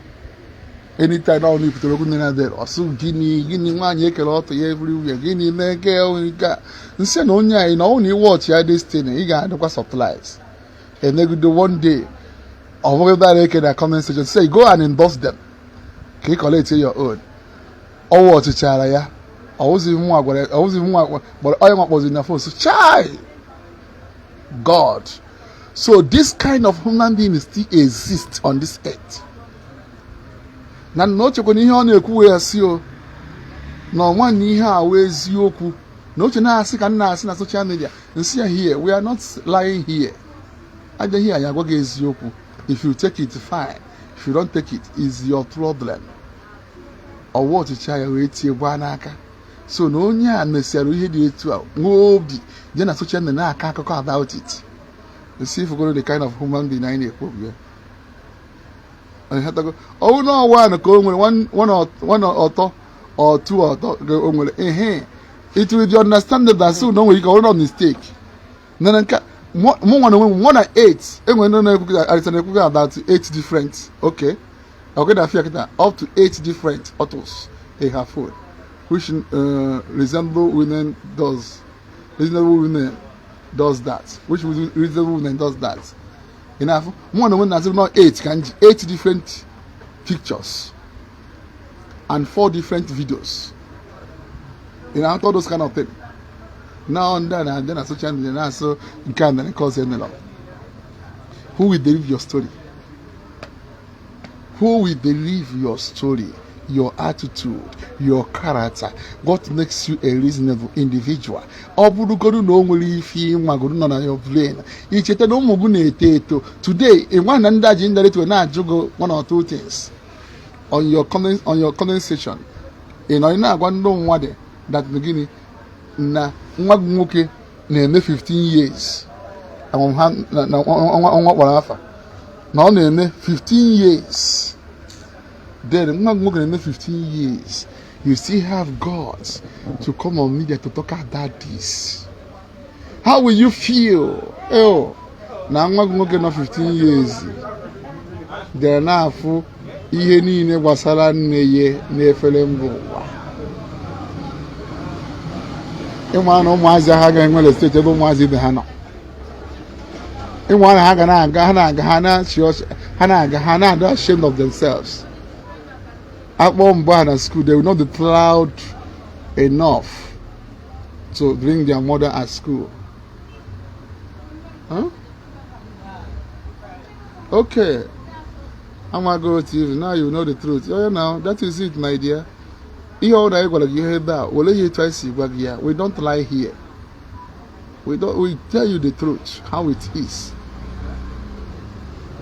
anytime ọ na-ekwutere okwu nne na there, ọsụ gịnị gịnị nwaanyị ekere ọtụ ya everywhere, gịnị na-eke nke a nsị na onye anyị na ọ na iwatch ya this thing, ị ga-adịkwa surprise. Enegido one day ọ bụghị dara eke na comment section, say go and endorse them ka ị collect your own. Ọwụ ọchịchara ya ọwụzi nwa gwara ọwụzi nwa gbara onye nwa kpọziri na phone so chai God. So this kind of human being still exists on this earth. Na na o chekwa na ihe ọ na-ekwu ya si o na ọnwa na ihe a wee eziokwu na oche na-asị ka m na-asị na social media nsị ya here. We are not lying here. Aja here anyị agwa gị eziokwu. If you take it, fine. If you don't take it, is your problem. Ọwa ọchịchị ya wee tie gbaa n'aka so na onye a mesịara ihe dị etu a nwee obi je na social media na-akọ akụkọ about it. You see, if you go to the kind of human being anyị na-ekwu okwu ya, ọwụ na ọwa ka o nwere one ọtọ or two ọtọ o nwere ehe, it will be understandable that so na o nwere ike ọ bụrụ mistake na nke mụ nwa na onwe m more than eight enwere ndị na-ekwu arịta na-ekwu about eight different. Okay, na afia kịta up to eight different autos in her phone, which resemble women does reasonable women does that, which reasonable women does that. Ị na-afụ mụ na onwe m na-asị nọ eight ka m ji eight different pictures and four different videos. Ị na-ahụta all those kind of thing now? Ndị a na-adị na social media na-asụ nke a mere nke ọzọ emere. Who will believe your story? Who will believe your story, your attitude, your character? What makes you a reasonable individual? Ọ bụrụgodu na o nwere ife ịnwagoro nọ na your brain, icheta na ụmụ gị na-eto eto today, ịnwa na ndị aji indirect way na-ajụ gị one or two things on your comment section. Ị nọ, ị na-agwa ndị mmadụ that gịnị na nwa gị nwoke na-eme 15 years ha na ọnwa kpọrọ afa na ọ na-eme 15 years. Then nwa gị nwoke na-eme 15 years, you still have guts to come on media to talk about this. How will you feel? Oh, na nwa gị nwoke nọ 15 years bịara na-afụ ihe niile gbasara nne ya n'efere mba ụwa. Ịma na ụmụazị ha ga-enwe respect ebe ụmụazị ibe ha nọ. Ịnwa na ha ga na-aga, ha na-aga, ha na-achị ọchị, ha na-aga, ha na-adị ashamed of themselves. Akpọ mbụ ha na school, they will not be proud enough to bring their mother at school, huh? Okay, Amago TV, now you know the truth. Oh, yeah, now that is it, my dear. Ihe ọ na anyị gwara gị ihe ebe a, were ihe etu anyị si gwa gị ya. We don't lie here. We don't, we tell you the truth how it is.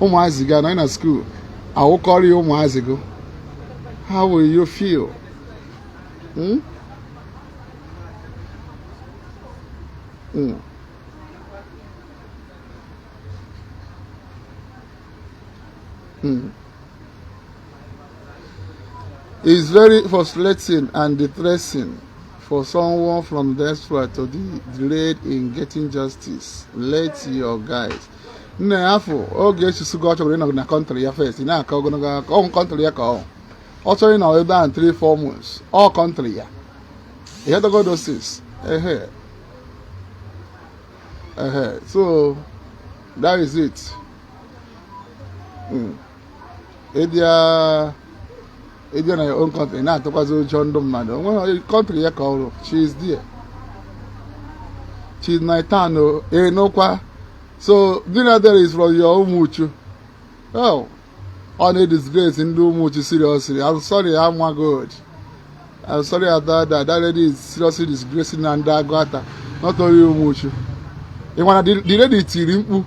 Ụmụazị gị anọ na school awụkọrọ ya, ụmụazị gị, how will you feel, hmm? It's very frustrating and depressing for someone from diaspora to be delayed in getting justice. Let your guys. Nne afọ oge echisugo, ọ chọrọ ịnọ na country ya first. Ị na-akọ ogologo akọ ọ country ya ka ọ chọrọ ịnọ ebe ahụ 3 4 months, ọ country ya. Ịghọtago those things? Ehe ehe, so that is it. Ịbịa na your own country, na-atụkwazị ụjọ ndụ mmadụ. Onweghị country ya ka ọ rụ. She is there, she is my town o enokwa. So dinner there is from your Umuchu. Oh, ọ na-disgrace ndị Umuchu seriously. I'm sorry, Ama God, I'm sorry about that. That lady is seriously disgracing na ndị Agụata, not only Umuchu. Ị nwara, the lady tiri mkpu,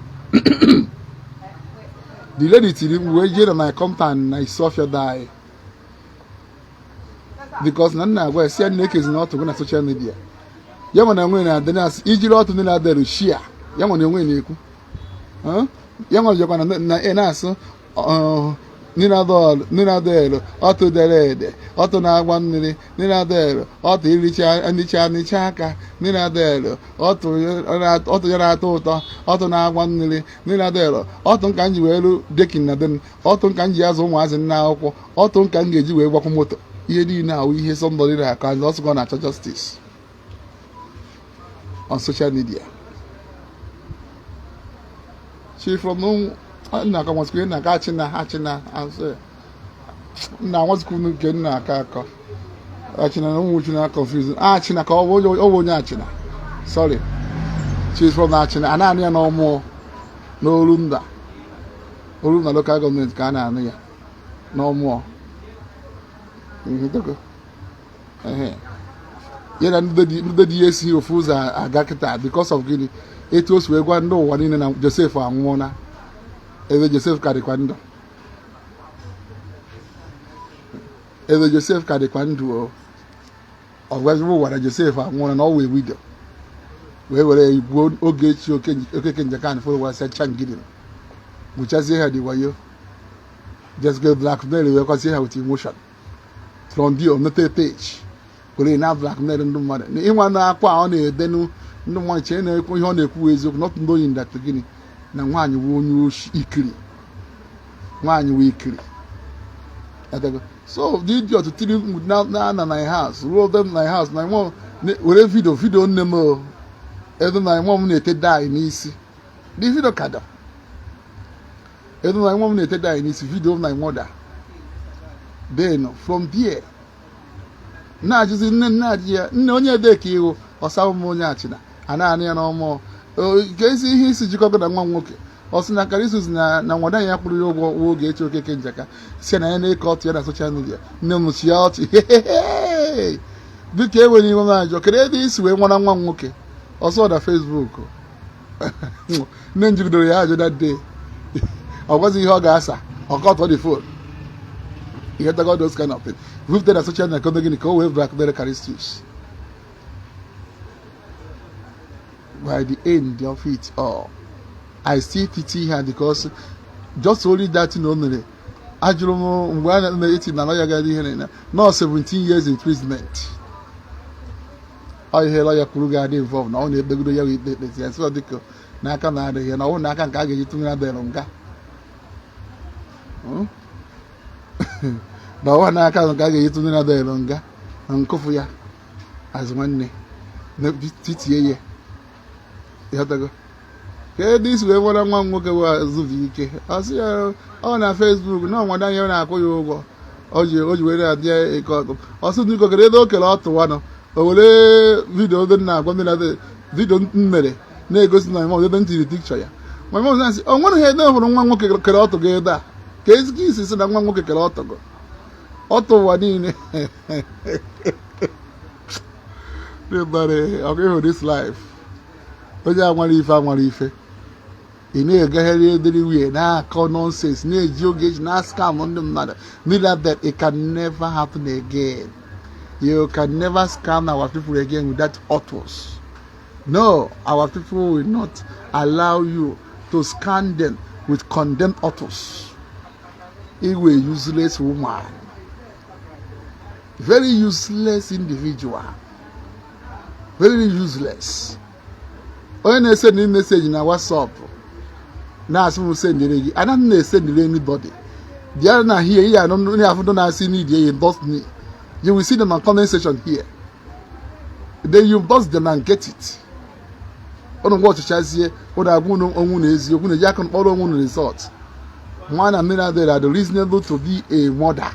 the lady tiri mkpu wee jee na my compound na Isuofia die, because na nna agwa ya si ya nna ekezi na ọtụ gị na social media ya ma na enwe na-adị na-asị ijiri ọtụ ndị na-adịrụ shia ya ma na enwe na-ekwu. Huh? Ya nwa bịakwa na ị na-asụ ninadelu ọtụ dere ede, ọtụ na-agba mmiri, ninadelu ọtụ iricha nricha nricha aka, ninadelu ọtụ ọtụ ya na-atọ ụtọ, ọtụ na-agba mmiri, ninadelu ọtụ nka m ji wee ru decking na be m, ọtụ nka m ji azụ ụmụazị nna akwụkwọ, ọtụ nka m ga-eji wee gbakwa moto. Ihe niile ahụ ihe somebody na-akọ and also na-achọ justice on social media. She from nna aka nwazikwa ihe na-aka achịna achịna asị nna nwazikwa nke nna aka akọ achịna na ụmụ uchu na confuse achịna ka ọ bụ onye achịna. Sorry, she is from Achịna. A na-anụ ya n'ọmụọ n'Orumba, Orumba Local Government ka a na-anụ ya n'ọmụọ. Nhụtago? Ehe. Ya na ndị dị ya esighị ofu ụzọ aga kịta because of gịnị? Etu o si wee gwa ndị ụwa niile na Joseph anwụọla, ebe Joseph ka dịkwa ndụ, ebe Joseph ka dịkwa ndụ. O ọ gwaziri ụwa na Joseph anwụọla, na ọ wee widow wee were gbuo Ogechi Okeke Njekan fọrọ wasịa changidi gbuchazie ha dị wayo, just go blackmail wee kwazie ha with emotion from the omepe page were na blackmail ndị mmadụ na ịnwa na akwa ọ na-edenu. Ndị mmadụ chee na-ekwu ihe ọ na-ekwu eziokwu, not knowing that gịnị na nwaanyị wụ onye oshi ikiri, nwaanyị wụ ikiri. Adago. So the idiot tiri mkpu na my house ruo them my house na nwa were video nne m o ebe na nwa m na-ete dye n'isi. The video kada ebe na nwa m na-ete dye n'isi, video of my mother. Then from there na-ajụzi nne, nna-ajụ ya, nne, onye ebe ka iwu ọsa m onye achịna a na-anụ ya n'ọmụọ ka ezi ihe isi jikọgo na nwa m nwoke. Ọ sị na Karisus na nwada ya kwụrụ ya ụgwọ nwa Ogechi Okeke Njaka si na ya na-eke ọtụ ya na social media. Nne m chi ya ọchị. Biko, enwere iwe m ajọ, kedu ebe isi wee nwara nwa m nwoke ọsọ na Facebook? Nne m jigidere ya ajụ that day, ọ gwazi ihe ọ ga-asa ọkọtọ the phone. Ihe tago those kind of thing bupụta na social media ka o mee gịnị? Ka o wee blackmail Karisus. By the end of it all, I still pity her because just only that thing o mere, ajụrụ m mgbe a na-eti na lawyer gara ihe na nọ 17 years imprisonment. Ọ ihe lawyer kwuru ga-adị involve na ọ na-ekpegodo ya ikpe ekpezi ya sị dịka n'aka na adịghị ya na ọ bụrụ na aka nke a ga-eji tụnyere adịrị nga na ọwa n'aka nke a ga-eji tụnyere adịrị nga na nkụfụ ya azụ nwanne titie ya. Ịghọtago ka ebe isi wee nwere nwa m nwoke bụ Azụbụike? Ọ sị ya ọ na Facebook na ọnwada ya na-akwụ ya ụgwọ o ji were adị eke ọtụ. Ọ sị biko, kedu ebe o kere ọtụwanụ? O were video ebe m na-agwa ndị na video m mere na-egosi na ebe m tiri pikchọ ya. Ma mom na-asị o nwere ha ebe hụrụ nwa nwoke kere ọtụ gị ebe a ka ezigbo isi sị na nwa nwoke kere ọtụ gị ọtụ ụwa niile. Ọkụ ịhụ this life, onye anwara ife anwara ife, ị na-egagharị everywhere na-akọ nonsense, na-eji oge eji na scam ndị mmadụ. That it can never happen again. You can never scam our people again with that autos. No, our people will not allow you to scam them with condemned autos. Iwe useless woman, very useless individual, very useless. Onye na-esend message na WhatsApp na-asị m sendere gị, anaghị m na-esendere anybody. Bịa na here, ihe anụ ndị afụ na-asị need ya endorse me, you will see them on comment section here. Then you endorse them and get it. Ụnụ ngwa ọchịchazie, ụnụ agwa ụnụ onwu na eziokwu na-eji aka mkpọrọ onwe ụnụ result. Nwa na mmiri adịrị adị reasonable to be a mother,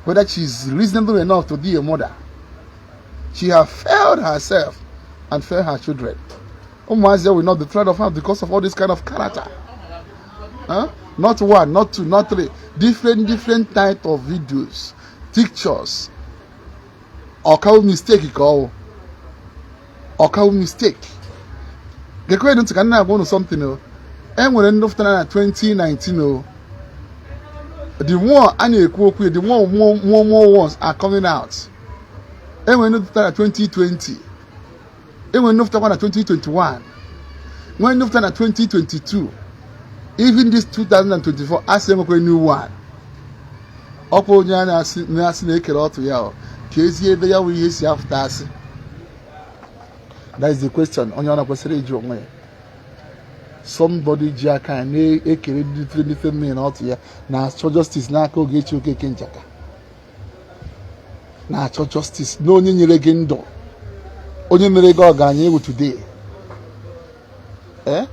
whether she is reasonable enough to be a mother. She have failed herself and failed her children. Ụmụazị will not be proud of her because of all this kind of character, huh? Not one, not two, not three, different different type of videos, pictures. Ọkawu mistake ka ọwụ, ọkawu mistake. Gekwe ntị ka m na-agwa unu something o. E nwere ndị fụtara na 2019 o. The more a na-ekwu okwu, the more more more more ones are coming out. E nwere ndị fụtara na 2020, e nwere ndị fụtakwa na 2021, nwee ndị fụtara na 2022, even this 2024 asị enwekwa new one. Ọkwa onye a na-asị na-ekere ọtụ ya o ka ezi ebe ya wụ ihe si afụta asị. That is the question onye ọ na-kwesịrị ịjụ onwe ya. Somebody ji aka ya na-ekere different different men ọtụ ya na-achọ justice n'aka Ogechi Okeke Njaka, na-achọ justice na onye nyere gị ndụ, onye mere gị ọgaranya ewu today, eh,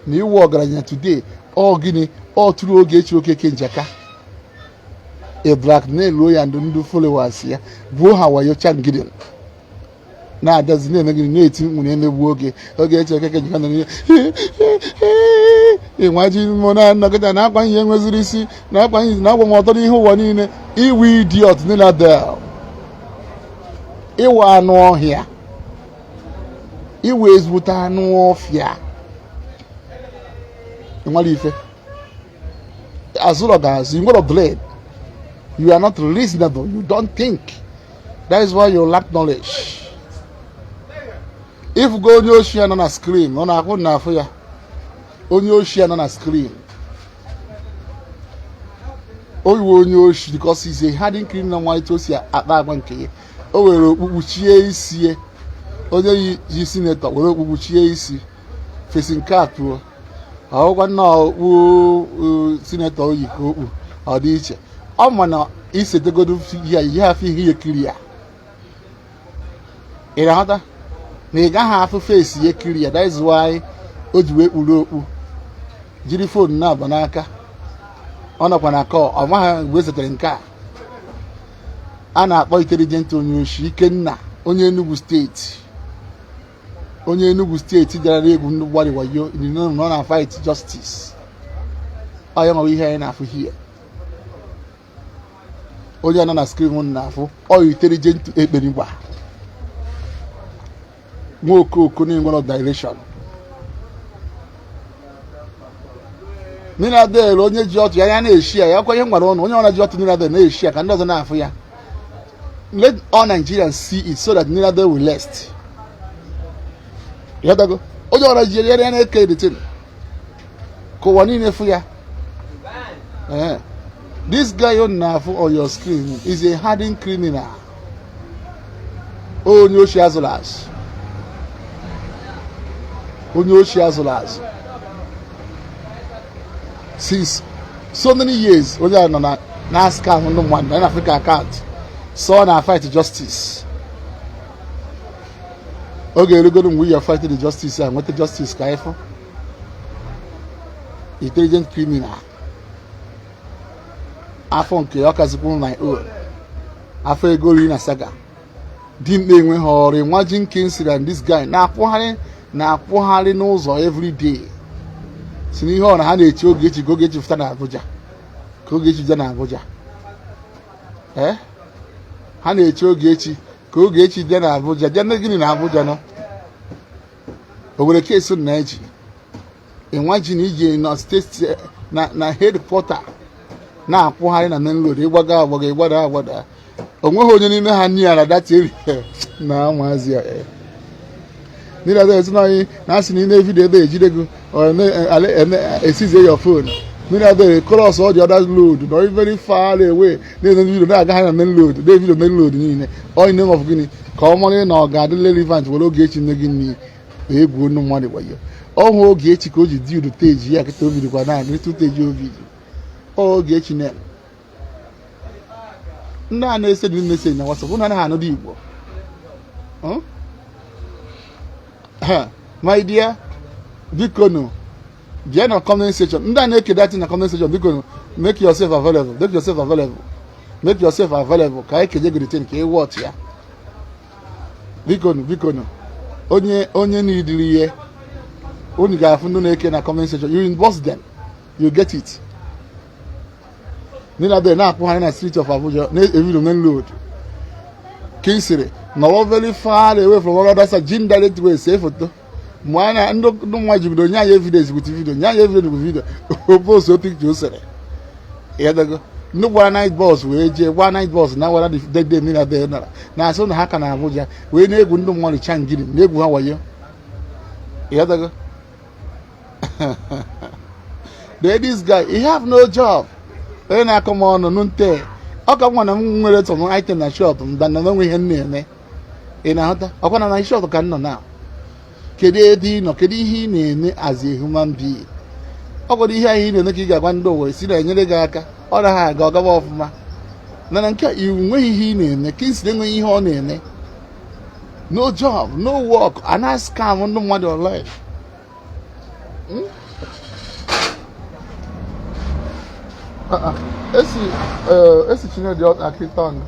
na iwu ọgaranya today. Ọ gịnị ọ tụrụ Ogechi Okeke Njaka a blackmail ya ndụ ndị followers ya, gwuo ha wayo, changide na-adazi na-eme gịnị, na-eti mkpu na-emegbu oge Ogechi Okeke Njaka nọ n'ihe ịnwaji mmụọ na-anọgide na-akwa ihe nweziri isi na-akwa ihe na-agba m ọtọ n'ihe ụwa niile. Iwu idiot nila ịwa anụ ọhịa, iwe ezigbote anụ ọfịa. Nwere ife azụlọ ga-azụ nwere blade. You are not reasonable, you don't think. That is why you lack knowledge. If go onye oshi ya nọ na screen, ọ na-akwụ na afụ ya, onye oshi ya nọ na screen, o yiwe onye oshi because he's a hardened criminal. Nwa etu o si akpa agwa nke ya, o were okpukpu chie isi ya. Onye yi senator were okpukpu chie isi, facing cap o, ọgwụkwa nna okpu senator oyi ka okpu ọ dị iche. Ọ ma na isetegodo ya ihe afọ ihe ekiri ya, ị na-aghọta na ị gaghị afụ face ya ekiri ya. That is why o ji wee kpuru okpu, jiri phone na-aba n'aka. Ọ nọkwa na kọ, ọ maghị mgbe e setere nke a. A na-akpọ intelligent onye oshi Ikenna, onye Enugu Steeti. Onye Enugu State bịara egwu ndị gbari wayo nọ na fight justice. Ọ ya nwewe ihe anyị na-afụ here. Onye nọ na screen m na-afụ ọ intelligent ekperigba nwa okooko na-enwero direction. Nina onye ji ọtụ ya ya na-eshi ya ya kwa ihe nwere ọnụ onye ọra ji ọtụ Nina na-eshi ya ka ndị ọzọ na-afụ ya. Let all Nigerians see it so that Nina will lest. Ịghọtago? Onye ọra ji ya ya na-eke the thing ka ụwa niile fụ ya. Eh. This guy you na-afụ on your screen is a hardened criminal. Onye oshi azụrụ azụ. Onye oshi azụrụ azụ. Since so many years, onye a nọ na na scam ndị mmadụ na Africa account so na fight justice. Oge erugoro mgbe you are fighting the justice a nweta justice ka ịfụ. Intelligent criminal. Afọ nke ọ kazikwu my own. Afọ ego ri na saga. Dimkpa enweghị ọrụ. Imagine Kingsley and this guy na-akwụgharị na-akwụgharị n'ụzọ every day. Si n'ihe ọ na ha na-eche Ogechi ka Ogechi fụta na Abuja, ka Ogechi bịa na Abuja. Ee, ha na-eche Ogechi ka Ogechi bịa na Abuja. Bịa na gịnị na Abuja nọ? O nwere case na eji. Imagine ije na state na headquarter na-akwụgharị na main road, ịgbaga agbaga, ịgbada agbada. O nweghị onye n'ime ha nni na that area na ụmụazị ya. Ndị na esi anyị na-asị na ị na-evideo ebe ejide gị esizie your phone. Ndị na cross all the other road nọ very far away na-ene video na-aga ha na main road na video main road niile. All in name of gịnị? Ka ọ mara na ọ ga-adị relevant were Ogechi nne gị nni na egwu onu mmadụ gbayo. Ọhụ Ogechi ka o ji dị udu teji ya kịta ovidikwa na little teji ovidio. Ogechi na ndị a na-ese dị message na WhatsApp ụnụ anaghị anụdị Igbo. My dear, biko nụ, bịa na comment section. Ndị a na-eke datin na comment section, biko nụ, make yourself available, make yourself available, make yourself available ka anyị keje gị ka ị wọt ya. Biko nụ, biko nụ, onye onye n'idiri ihe unu ga-afụ ndị na-eke na comment section, you inbox them, you get it. Ndị na-abịa na-akwụgharị na street of Abuja na-evidio main road. Kingsley nọrọ very far away from all other side, jin direct way see foto mgbe a na ndị nwa jibido nye anyị evidence with video, nye anyị evidence with video, o post o picture o sere ya dago. Ndị gbara night bus wee jee gbaa night bus na wara the day ndị na-abịa nara na-asị na ha ka na Abuja wee na-egwu ndị mmadụ changiri na-egwu ha wayo ya dago. Then this guy, he have no job. Onye na-akọ m ọnụ nụ nte ọ ka nwa na m nwere some item na shop m dana na onwe ihe m na-eme. Ị na-aghọta? Ọkwa na shop ka m nọ na. Kedu ebe ị nọ? Kedu ihe ị na-eme as a human being? Ọ gwara ihe anyị ị na-eme ka ị ga-agwa ndị ụwa si na-enyere gị aka. Ọ naghị aga ọgaba ọfụma mana nke a iwu nweghị ihe ị na-eme. Kingsley enweghị ihe ọ na-eme. No job, no work. A na scam ndị mmadụ online. Esi esi Chinedu akitong.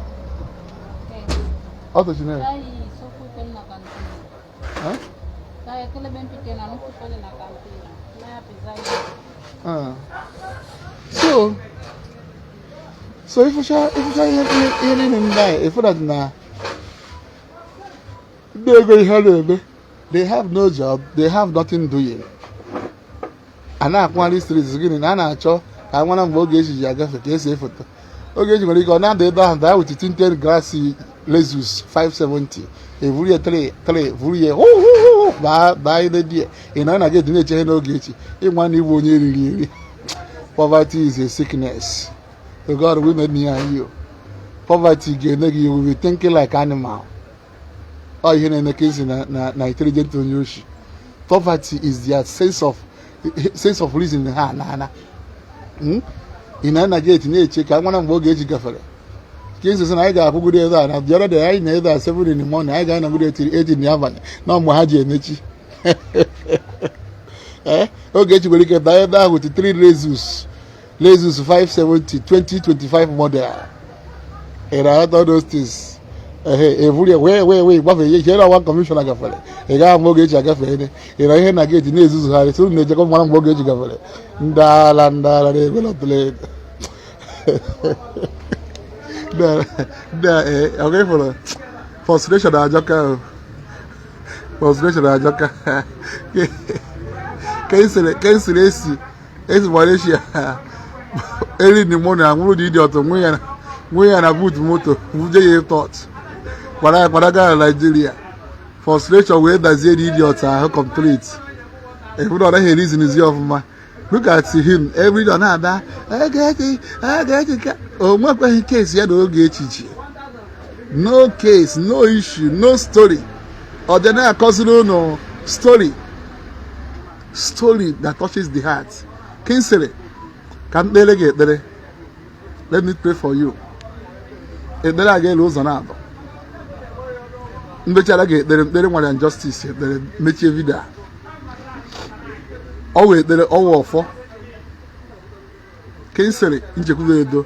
Auto Chinedu. Dai sokute na kantina. Huh? Dai kele ben pike na nuku pele na kantina. Na ya pizai. So if you ihe niile ndị a if that na ndị ego ihe na-eme, they have no job, they have nothing doing. A na-akwụgharị streets gịnị na a na-achọ ka a mara mgbe Ogechi ji agafe ka esi foto. Ogechi nwere ike ọ na-ada ebe ahụ daa with tinted glass Lexus 570 eburu ya 3 3 buru ya hụ hụ hụ baa baa ile di ya. Ị nọ na gate na-eche n'Ogechi ịnwa na ịbụ onye riri eri. Poverty is a sickness. So God will make me and you. Poverty ga-eme gị, you will be thinking like animal. Ọ ihe na-eme ka esi na intelligent onye oshi. Poverty is their sense of reason ha na ana. Ị na na gate na-eche ka nwara mgbe Ogechi gafere. Ka esi sị na anyị ga-akwụgide ebe a na the other day anyị na ebe a 7 in the morning, anyị ga-anọgide till 8 in the abalị na mgbe ha ji emechi. Ee, Ogechi nwere ike baa ebe ahụ with 3 Lexus 570 2025 model. Ị na-aghọta all those things? Ehe, eburu ya wee wee wee gbafee ihe chere ọwa commissioner gafere. Ị gaghị ama Ogechi agafe ene. Ị nọ ihe na gate na-ezuzugharị sị unu na-ejekọ mara mgbe Ogechi gafere. Ndị ala, ndị ala na-ebe plane. Na ọ ga-efọrọ frustration ajọka o. Frustration ajọka. Ka esiri esi Malaysia early in the morning, anwụrụ dị idiot nwe ya na boot moto buje ya airport, kwara ya kwara gaa na Nigeria. Frustration wee dazie the idiot ahụ complete. Efu na ọ naghị erizinizi ọfụma. Look at him every day, ọ na-ada Ogechi, Ogechi, ka o nwekwaghị case ya na Ogechi ji. No case, no issue, no story. Ọ dị na-akọziri unu story, story that touches the heart. Kingsley, ka m kpere gị ekpere. Let me pray for you. Ekpere a ga-elu ụzọ na-abụ mkpechara gị ekpere, mkpere nwere justice, ekpere mechie video a. Ọwụ ekpere, ọwụ ọfọ. Kingsley Nchekwube Edo,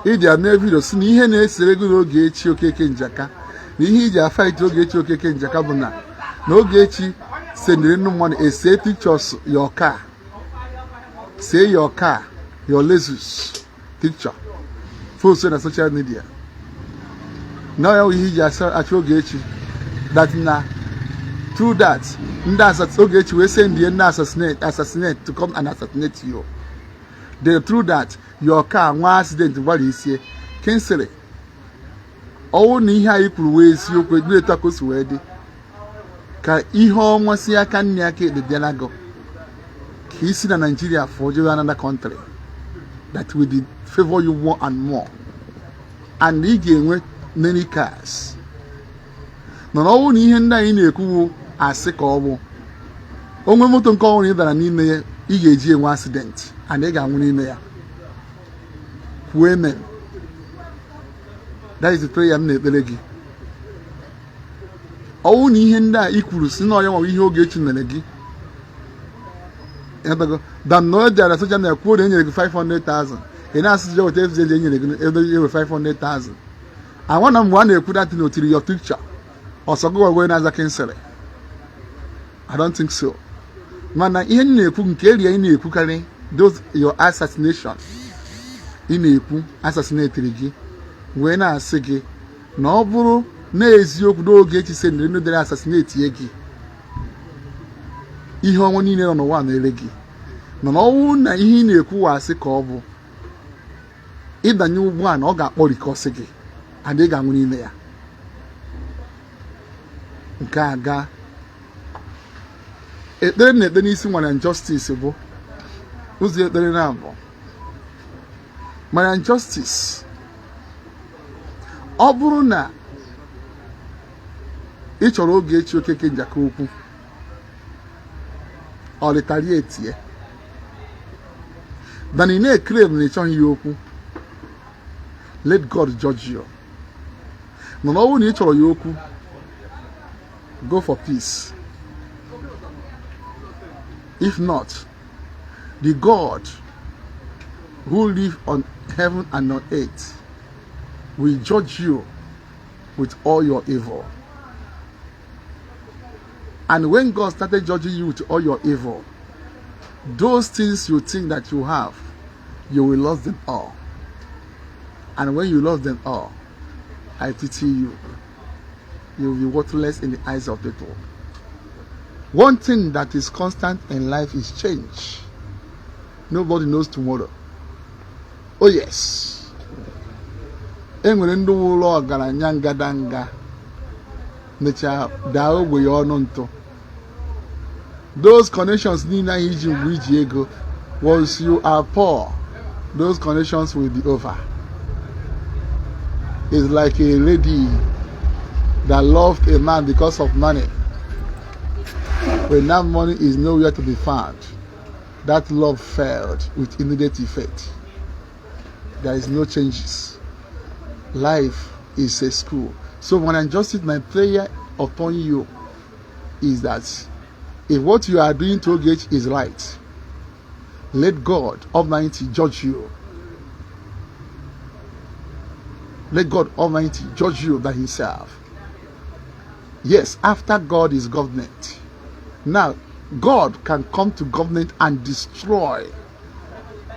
iji mee video si na ihe na-esere gị n'Ogechi Okeke Njaka, na ihe iji afight Ogechi Okeke Njaka bụ na Ogechi sendịrị ndị mmadụ ese pictures your car, see your car, your Lexus picture, post na social media, na ya ihe iji achọ Ogechi, that na through that ndị Ogechi wee send ndị assassinate to come and assassinate you. Then through that your car nwa accident gbara isie. Kingsley, ọwụ na ihe anyị kwuru wee eziokwu, etu a ka o si wee dị, ka ihe ọnwa si aka nne aka ekpe bịara gị, ka isi na Nigeria fụọ jebe another country that will favor you more and more, and ị ga-enwe many cars. Mana ọ bụrụ na ihe ndị anyị na-ekwuwu asị, ka ọ bụ onwe moto nke ọhụrụ ị dara n'ime ya, ị ga-eji enwe accident and ị ga-anwụ n'ime ya. Kwuo amen. That is the prayer m na-ekpere gị. Ọwụ na ihe ndị a i kwuru si na ọya nwawa ihe Ogechi mere gị dan na o jara social media kwuo na e nyere gị 500,000, ị na-asị je weta evidence e nyere gị ebe ewe 500,000. Awa na mgbe a na-ekwu that na otiri your picture ọsọ gị wee na-aza Kingsley, I don't think so. Mana ihe m na-ekwu nke eri ị na-ekwukarị, those your assassination ị na-ekwu assassinatiri gị, wee na-asị gị na ọ bụrụ n'eziokwu n'oge echi sendịrị ndị dere assassinate gị, ihe ọnwa niile nọ n'ụwa na-ere gị. Mana ọ bụrụ na ihe ị na-ekwu asị, ka ọ bụ ịdanye ụgbọ a na ọ ga-akpọrikọsị gị and ị ga-anwụ n'ime ya. Nke a gaa ekpere na ekpe n'isi nwere justice bụ ụzọ ekpere na-abụ mana justice. Ọ bụrụ na ị chọrọ Ogechi Okeke Njaka okwu, ọ retaliate ya than ị na-eclaim na ị chọghị ya okwu, let God judge you. Mana ọ bụrụ na ị chọrọ ya okwu, go for peace. If not, the God who live on heaven and on earth will judge you with all your evil. And when God started judging you with all your evil, those things you think that you have, you will lose them all. And when you lose them all, I pity you. You will be worthless in the eyes of people. One thing that is constant in life is change. Nobody knows tomorrow. Oh yes. E nwere ndị wụrụ ọgaranya ngadanga mechaa daa ogbenye ọnụ ntụ. Those connections niile anyị iji mgbe iji ego, once you are poor, those connections will be over. It's like a lady that loved a man because of money. When that money is nowhere to be found, that love failed with immediate effect. There is no changes. Life is a school. So when I just my prayer upon you is that if what you are doing to Ogechi is right, let God Almighty judge you. Let God Almighty judge you by Himself. Yes, after God is government. Now, God can come to government and destroy,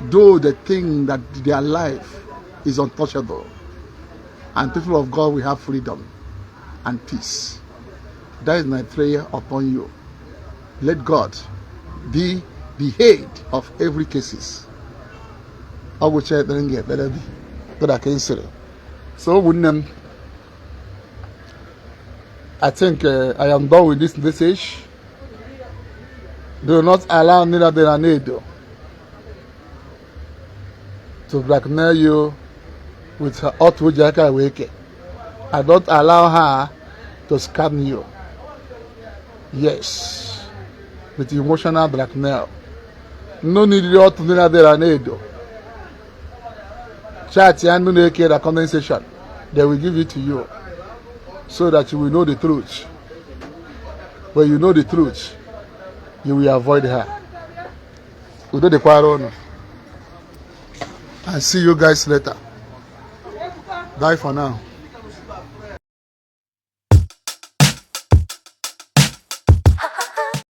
though the thing that their life is untouchable. And people of God will have freedom and peace. That is my prayer upon you. Let God be the head of every cases. Ọ gwụcha ekpere m ga-ekpere gị dịka ka ị sịrị. So ụmụnne m, I think I am done with this message. Do not allow Nina Anedo to blackmail you with her otu ji aka wee ke. I don't allow her to scam you. Yes, with emotional blackmail. No need otu Nina Anedo. Chat ya ndị na-eke the comment section. They will give it to you so that you will know the truth. When you know the truth, you will avoid her. Udo dịkwara unu. And see you guys later. Bye for now.